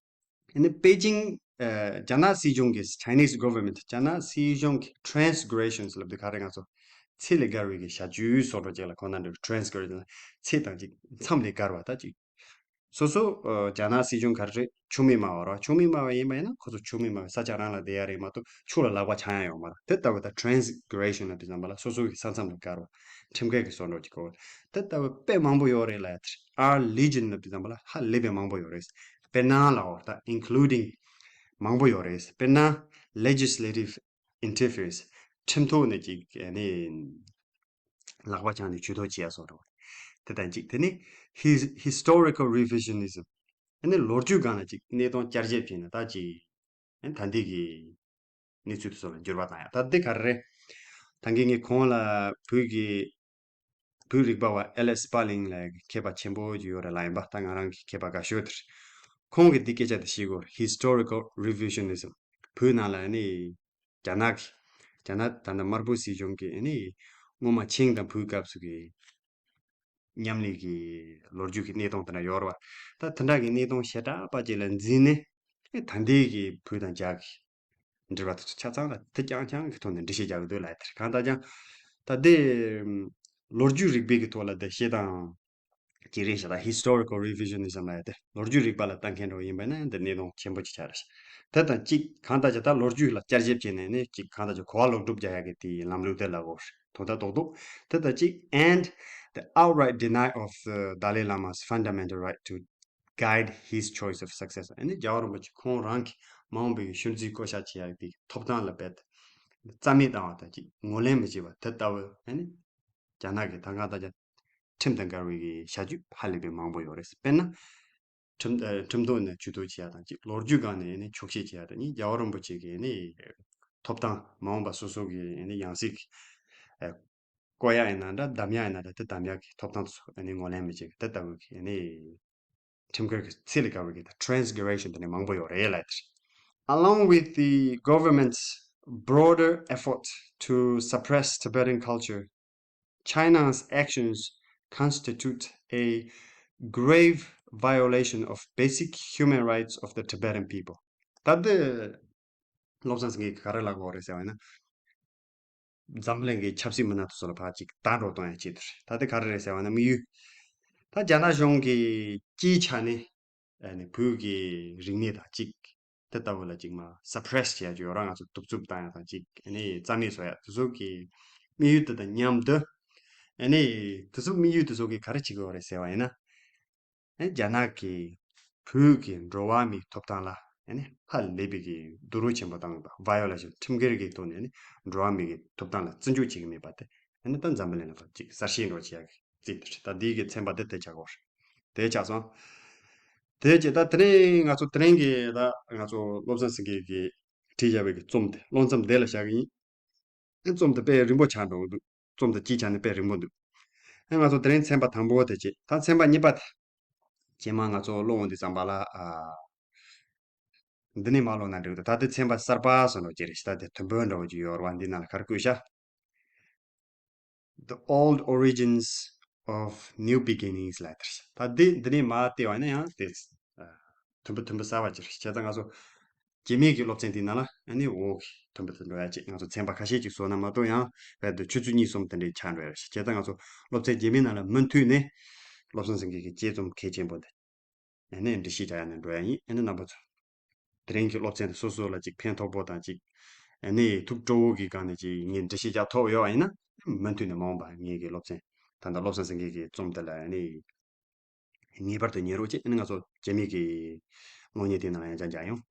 ཨ་ནི་པེ་ཅིང་ཨ་རྒྱ་ནག་སྲིད་གཞུང་གི་Chinese government རྒྱ་ནག་སྲིད་གཞུང་གི་transgressions ལབ་དུས་ག་རེ་ང་ཚོ་ཚད་ལས་བརྒལ་བའི་གི་བྱ་སྤྱོད་སོགས་འགྲོ་ཅིག་ལ་ཁོ་ན་འདྲ་transgression ཚད་དང་ཅིག་མཚམས་ལས་བརྒལ་བ་ད་ཅིག་སོ་སོ་ཨ་རྒྱ་ནག་སྲིད་གཞུང་ག་རེ་ཆོས་མེད་སྨྲ་བ་རེད་བ། ཆོས་མེད་སྨྲ་བ་ཡིན་པ་ཡིན་ན་ཁོ་ཚོ་ཆོས་མེད་སྨྲ་བའི་ས་ཆ་རང་ལ་བསྡད་ཡ་རེད་མ་གཏོགས་ཆོས་ལ་ལག་པ་འཆང་ཡ་ཡོད་མ་རེད། དེ་ལྟ་བུ་ད་transgression ལབ་དུས་ཙམ་པ་ལ་སོ་སོ་གི་ས་མཚམས་ལས་བརྒལ་བ་ཁྲིམས་འགལ་གྱི་སོགས་འགྲོ་ཅིག་གོ། དེ་ལྟ་བུ་དཔེ་མང་པོ་ཡོད་རེད་ལ། ཡ་དེར་are legion ལབ་དུས་ཙམ་པ་ལ་ཧ་ལས་པའི་མང་པོ་ཡོད་རེད། དཔེར་ན་ལའོ་ད་including མང་པོ་ཡོད་རེད། དཔེར་ན་legislative interference ཁྲིམས་ཐོག་ནས་ཅིག་ནི་ལག་པ་འཆང་ནས་ཇུས་གཏོགས་བྱེད་ཡ་སོགས་རེད། དེ་དང་གཅིག་དེ་ནི་his- historical revisionism ཨ་ནི་ལོ་རྒྱུས་སྒང་ལ་ཅིག་གནས་སྟངས་བསྐྱར་ཞིབ་བྱས་ནས་ད་ཅིག་ཨ་ནི་ད་འདི་གི་གནས་ཚུལ་དེ་ཚོ་ལ་འགྱུར་བ་བཏང་ཡ། ད་འདི་ག་རེ་རེད། ད་གིན་ངས་གོང་ལ་བོད་ཀྱི་བོད་རིག་པ་བ་ཨེ་ལེ་སི་པ་ལིང་ལ་མཁས་པ་ཆེན་པོ་ཅིག་ཡོད་རེད་ལ། ཡིན་པ་ད་ང་རང་གི་མཁས་པ་དགའ་ཤོས་དེར་ཁོང་གིས་འདི་སྐད་ཆ་དེ་བཤད་གོ། Historical revisionism བོད་ནང་ལ་ནི་རྒྱ་ནག་གི་རྒྱ་ནག་ད་ལྟ་དམར་པོ་སྲིད་གཞུང་གིས་ནི་སྔོན་མ་ཆིང་དང་བོད་སྐབས་སུ་གི་མཉམ་ལས་ཀྱི་ལོ་རྒྱུས་ཀྱི་གནས་སྟངས་དེ་འདྲ་ཡོད་རེད་བ། ད་དེ་འདྲ་གི་གནས་སྟངས་ཞེ་དྲག་པ་ཅིག་ལ་འཛིན་ནས་ཨེ་ད་ལྟའི་གི་བོད་དང་རྒྱ་གི་འབྲེལ་བ་དེ་ཚོ་ཆ་ཚང་ལ་དེ་རྐྱང་རྐྱང་གི་ཐོག་ནས་འགྲེལ་བཤད་རྒྱག་གི་འདུག་ལ། དེར་གང་ལྟར་ཀྱང་ད་ལྟའི་ལོ་རྒྱུས་རིག་པའི་གི་ཐོག་ལ་དེ་བཤད་སྟངས་ཅིག་རེད་ཤག་ད་historical revisionism ལ་དེ་ལོ་རྒྱུས་རིག་པ་ལ་ལྟ་མཁན་འདྲ་བོ་ཡིན་པ་ན་འདི་གནད་དོན་ཆེན་པོ་ཅིག་ཆགས་རེད་ཤག་དེ་དང་གཅིག་གང་ལྟར་ཀྱང་ད་ལོ་རྒྱུས་ལ་བསྐྱར་ཞིབ་བྱས་ནས་ནི་གཅིག་གང་ལྟར་ཀྱང་གོ་བ་ལོག་སྒྲུབ་རྒྱག་ཡ་གི་དེའི་ལམ་ལུགས་དེ་ལ་གོ། དོན་དག་རྡོག་རྡོག་དེ་དང་གཅིག and the outright denial of the Dalai Lama's fundamental right to guide his choice of successor. ཨ་ནི་རྒྱལ་བ་རིན་པོ་ཆེ་ཁོང་རང་གི་མ་འོངས་པའི་ཤུལ་འཛིན་བསྐོ་གཞག་བྱེད་ཡག་གི་ཐོབ་ཐང་ལ་རྦད་རྩ་མེད་བཏང་བ་དང་གཅིག་ངོས་ལེན་མི་བྱེད་པ་དེ་ལྟ་བུ་ཨ་ནི་རྒྱ་ནག་གི་ད་གང་ལྟར་ཀྱང་ཁྲིམས་དང་འགལ་བའི་གི་བྱ་སྤྱོད་ཧ་ལས་པའི་མང་པོ་ཡོད་རེད། དཔེར་ན། ཁྲིམས་ཨ་ཁྲིམས་ཐོག་ནས་ཇུས་གཏོགས་བྱེད་ཡ་དང་གཅིག་ལོ་རྒྱུས་སྒང་ནས་ནི་འཁྱོག་བཤད་བྱེད་ཡ་དང་གཉིས་རྒྱལ་བ་རིན་པོ་ཆེ་གི་ནི་ཐོབ་ཐང་མ་འོངས་པ་སོ་སོ་གི་ནི་ཡང་སྲིད་ཀྱི་ཨ་བསྐོ་ཡ་ཡིན་ན་འདྲ་བདམས་ཡ་ཡིན་ན་འདྲ་དེ་བདམས་ཡ་གི་ཐོབ་ཐང་དེ་ཚོ་ནི་ངོས་ལེན་མི་བྱེད་གི་དེ་ལྟ་བུ་གི་ནི་ཁྲིམས་འགལ་གི་ཚད་ལས་བརྒལ་བའི་གི་ད་transgression དེ་ནི་མང་པོ་ཡོད་རེད་ལབ་དེ་རེད། Along with the government's broader effort to suppress Tibetan culture, China's actions constitute a grave violation of basic human rights of the Tibetan people. ད་ལྟ་བློ་བཟང་སེང་གེ་ག་རེ་ལབ་ཀྱི་ཡོད་རེད་ཟེར་བ་ཡིན་ན། འཛམ་གླིང་གི་ཆབ་སྲིད་མི་སྣ་དེ་ཚོ་ལ་ཕར་ཅིག་ལྟ་འགྲོ་གཏོང་ཡ་ཆེད་དུ་རེད། ད་ལྟ་ག་རེ་རེད་ཟེར་བ་ན་དམིགས་ཡུལ་ད་རྒྱ་ནག་གཞུང་གི་སྤྱིའི་ཆ་ནས་ཨ་ནི་བོད་ཀྱི་རིག་གནས་དང་གཅིག་དེ་ལྟ་བུ་ལ་ཅིག་མ་suppress བྱེད་ཡ་ཅིག་ཡོད་ར། ང་ཚོ་གདུག་རྩུབ་བཏང་ཡ་དང་ཅིག་ཨ་ནི་རྩ་མེད་བཟོ་ཡ་དེ་ཚོ་གི་དམིགས་ཡུལ་དེ་དང་མཉམ་དུ་ཨ་ནི་དེ་ཚོ་དམིགས་ཡུལ་དེ་ཚོ་གི་ག་རེ་བྱེད་ཀྱི་ཡོད་རེད་ཟེར་བ་ཡིན་ན། ཨ་རྒྱ་ནག་གི་ བོད་ཀྱི་འགྲོ་བ་མིའི་ཐོབ་ཐང་ལ་ཨ་ནི་ཧ་ལས་པའི་གི་སྡུག་རུས་ཆེན་པོ་བཏང་ཡོད་པ། ཝ་ཡོ་ལེ་ཤན། ཁྲིམས་འགལ་གྱི་ཐོག་ནས་ཨ་ནི་འགྲོ་བ་མིའི་གི་ཐོབ་ཐང་ལ་བརྩི་འཇོག་བྱེད་ཀྱི་མེད་པ་དེ་ཨ་ནི་ད་འཛམ་བུ་གླིང་ལ་ཕར་ཅིག་གསལ་བཤད་འདྲ་བོ་བྱེད་ཡག་གི་རྩིས་དེ་རེད། ད་འདི་གི་ཚན་པ་དེ་དེ་ཆགས་ཀྱི་ཡོད་རེད། དེ་ཆགས་སོང་། དེ་རྗེས་ད་དེ་རིང་ང་ཚོ་དེ་རིང་གི་ད་ང་ཚོ་བློ་བཟང་སེང་གེ་གིས་བྲིས་བཞག་པའི་གི་རྩོམ་དེ་ཀློག་མཚམས་འདི་ལ་བཞག་གི་ཡིན། ཨེ་རྩོམ་དེ་དཔེ་རིང་པོ་ཆགས་འགྲོ་གི་འདུག་རྩོམ་དེ་སྤྱིའི་ཆ་ནས་དཔེ་རིང་པོ་འདུག་ཨེ་ང་ཚོ་དེ་རིང་ཚན་པ་དང་པོ་དེ་བྱེད། ད་ཚན་པ་གཉིས་པ་དེ་རྗེས་མ་ང་ཚོ་ཀློག་འོང་དུས་ཙམ་པ་ལ་ཨ། འདི་ནས་མར་ཀློག་ན་འགྲིག་འདུག་ད་ལྟའི་ཚན་པ་གསར་པ་སོང་འགྲོ་གི་རེད། ད་དེ་དུམ་བུ་འདྲ་བོ་ཅིག་ཡོད་རེད་པ། འདི་ནང་ལ་ག་རེ་བཀོད་ཤག The Old Origins of New Beginnings ལབ་དེ་རེད། ད་འདི་འདི་ནས་མར་བལྟས་པ་ཡིན་ན་ཡང་དེ་ཨ། དུམ་བུ་དུམ་བུ་གསར་པ་ཅིག་རེད། བྱས་ཙང་ང་ཚོ་རྗེས་མའི་གི་སློབ་ཚན་དེའི་ནང་ལ་ཨ་ནི་འོག་གི་དུམ་བུ་དེ་འགྲོ་ཡ་ཅིག་ང་ཚོ་ཚན་པ་ཁ་ཤས་ཅིག་བཟོ་ན་མ་གཏོགས་ཡང་རྦད་དེ་ཆུ་ཚོད་གཉིས་གསུམ་དེ་འདྲའི་ཆགས་འགྲོ་ཡ་རེད། བྱས་ཙང་ང་ཚོ་སློབ་ཚན་རྗེས་མའི་ནང་ལ་མུ་མཐུད་ནས་བློ་བཟང་སེང་གེ་གི་དཔྱད་རྩོམ་གལ་ཆེན་པོ་འདི་ཨ་ནི་འགྲེལ་བཤད་རྒྱག་ཡ་ནས་འགྲོ་ཡ་ཡིན། ཨ་ནི་རྣམ་པ་ཚོ་དེ་རིང་གི་སློབ་ཚན་དེ་སོ་སོ་ལ་ཅིག་ཕན་ཐོགས་པོ་དང་ཅིག་ཨ་ནི་ཐུགས་སྤྲོ་བོ་གི་སྒང་ནས་ཅིག་ངས་འགྲེལ་བཤད་རྒྱག་ཐུབ་ཡོད་པ་ཡིན་ན་མུ་མཐུད་ནས་མ་འོངས་པ་ངེད་ཀྱི་སློབ་ཚན་ད་ལྟ་བློ་བཟང་སེང་གེ་གི་རྩོམ་དེ་ལ་ཨ་ནི་ངེས་པར་དུ་ཉན་རོགས་བྱེད། ཨ་ནི་ང་ཚོ་རྗེས་མའི་གི་གློག་བརྙན་དེའི་ནང་ལ་ཡང་བསྐྱར་མཇལ་ཡོང་།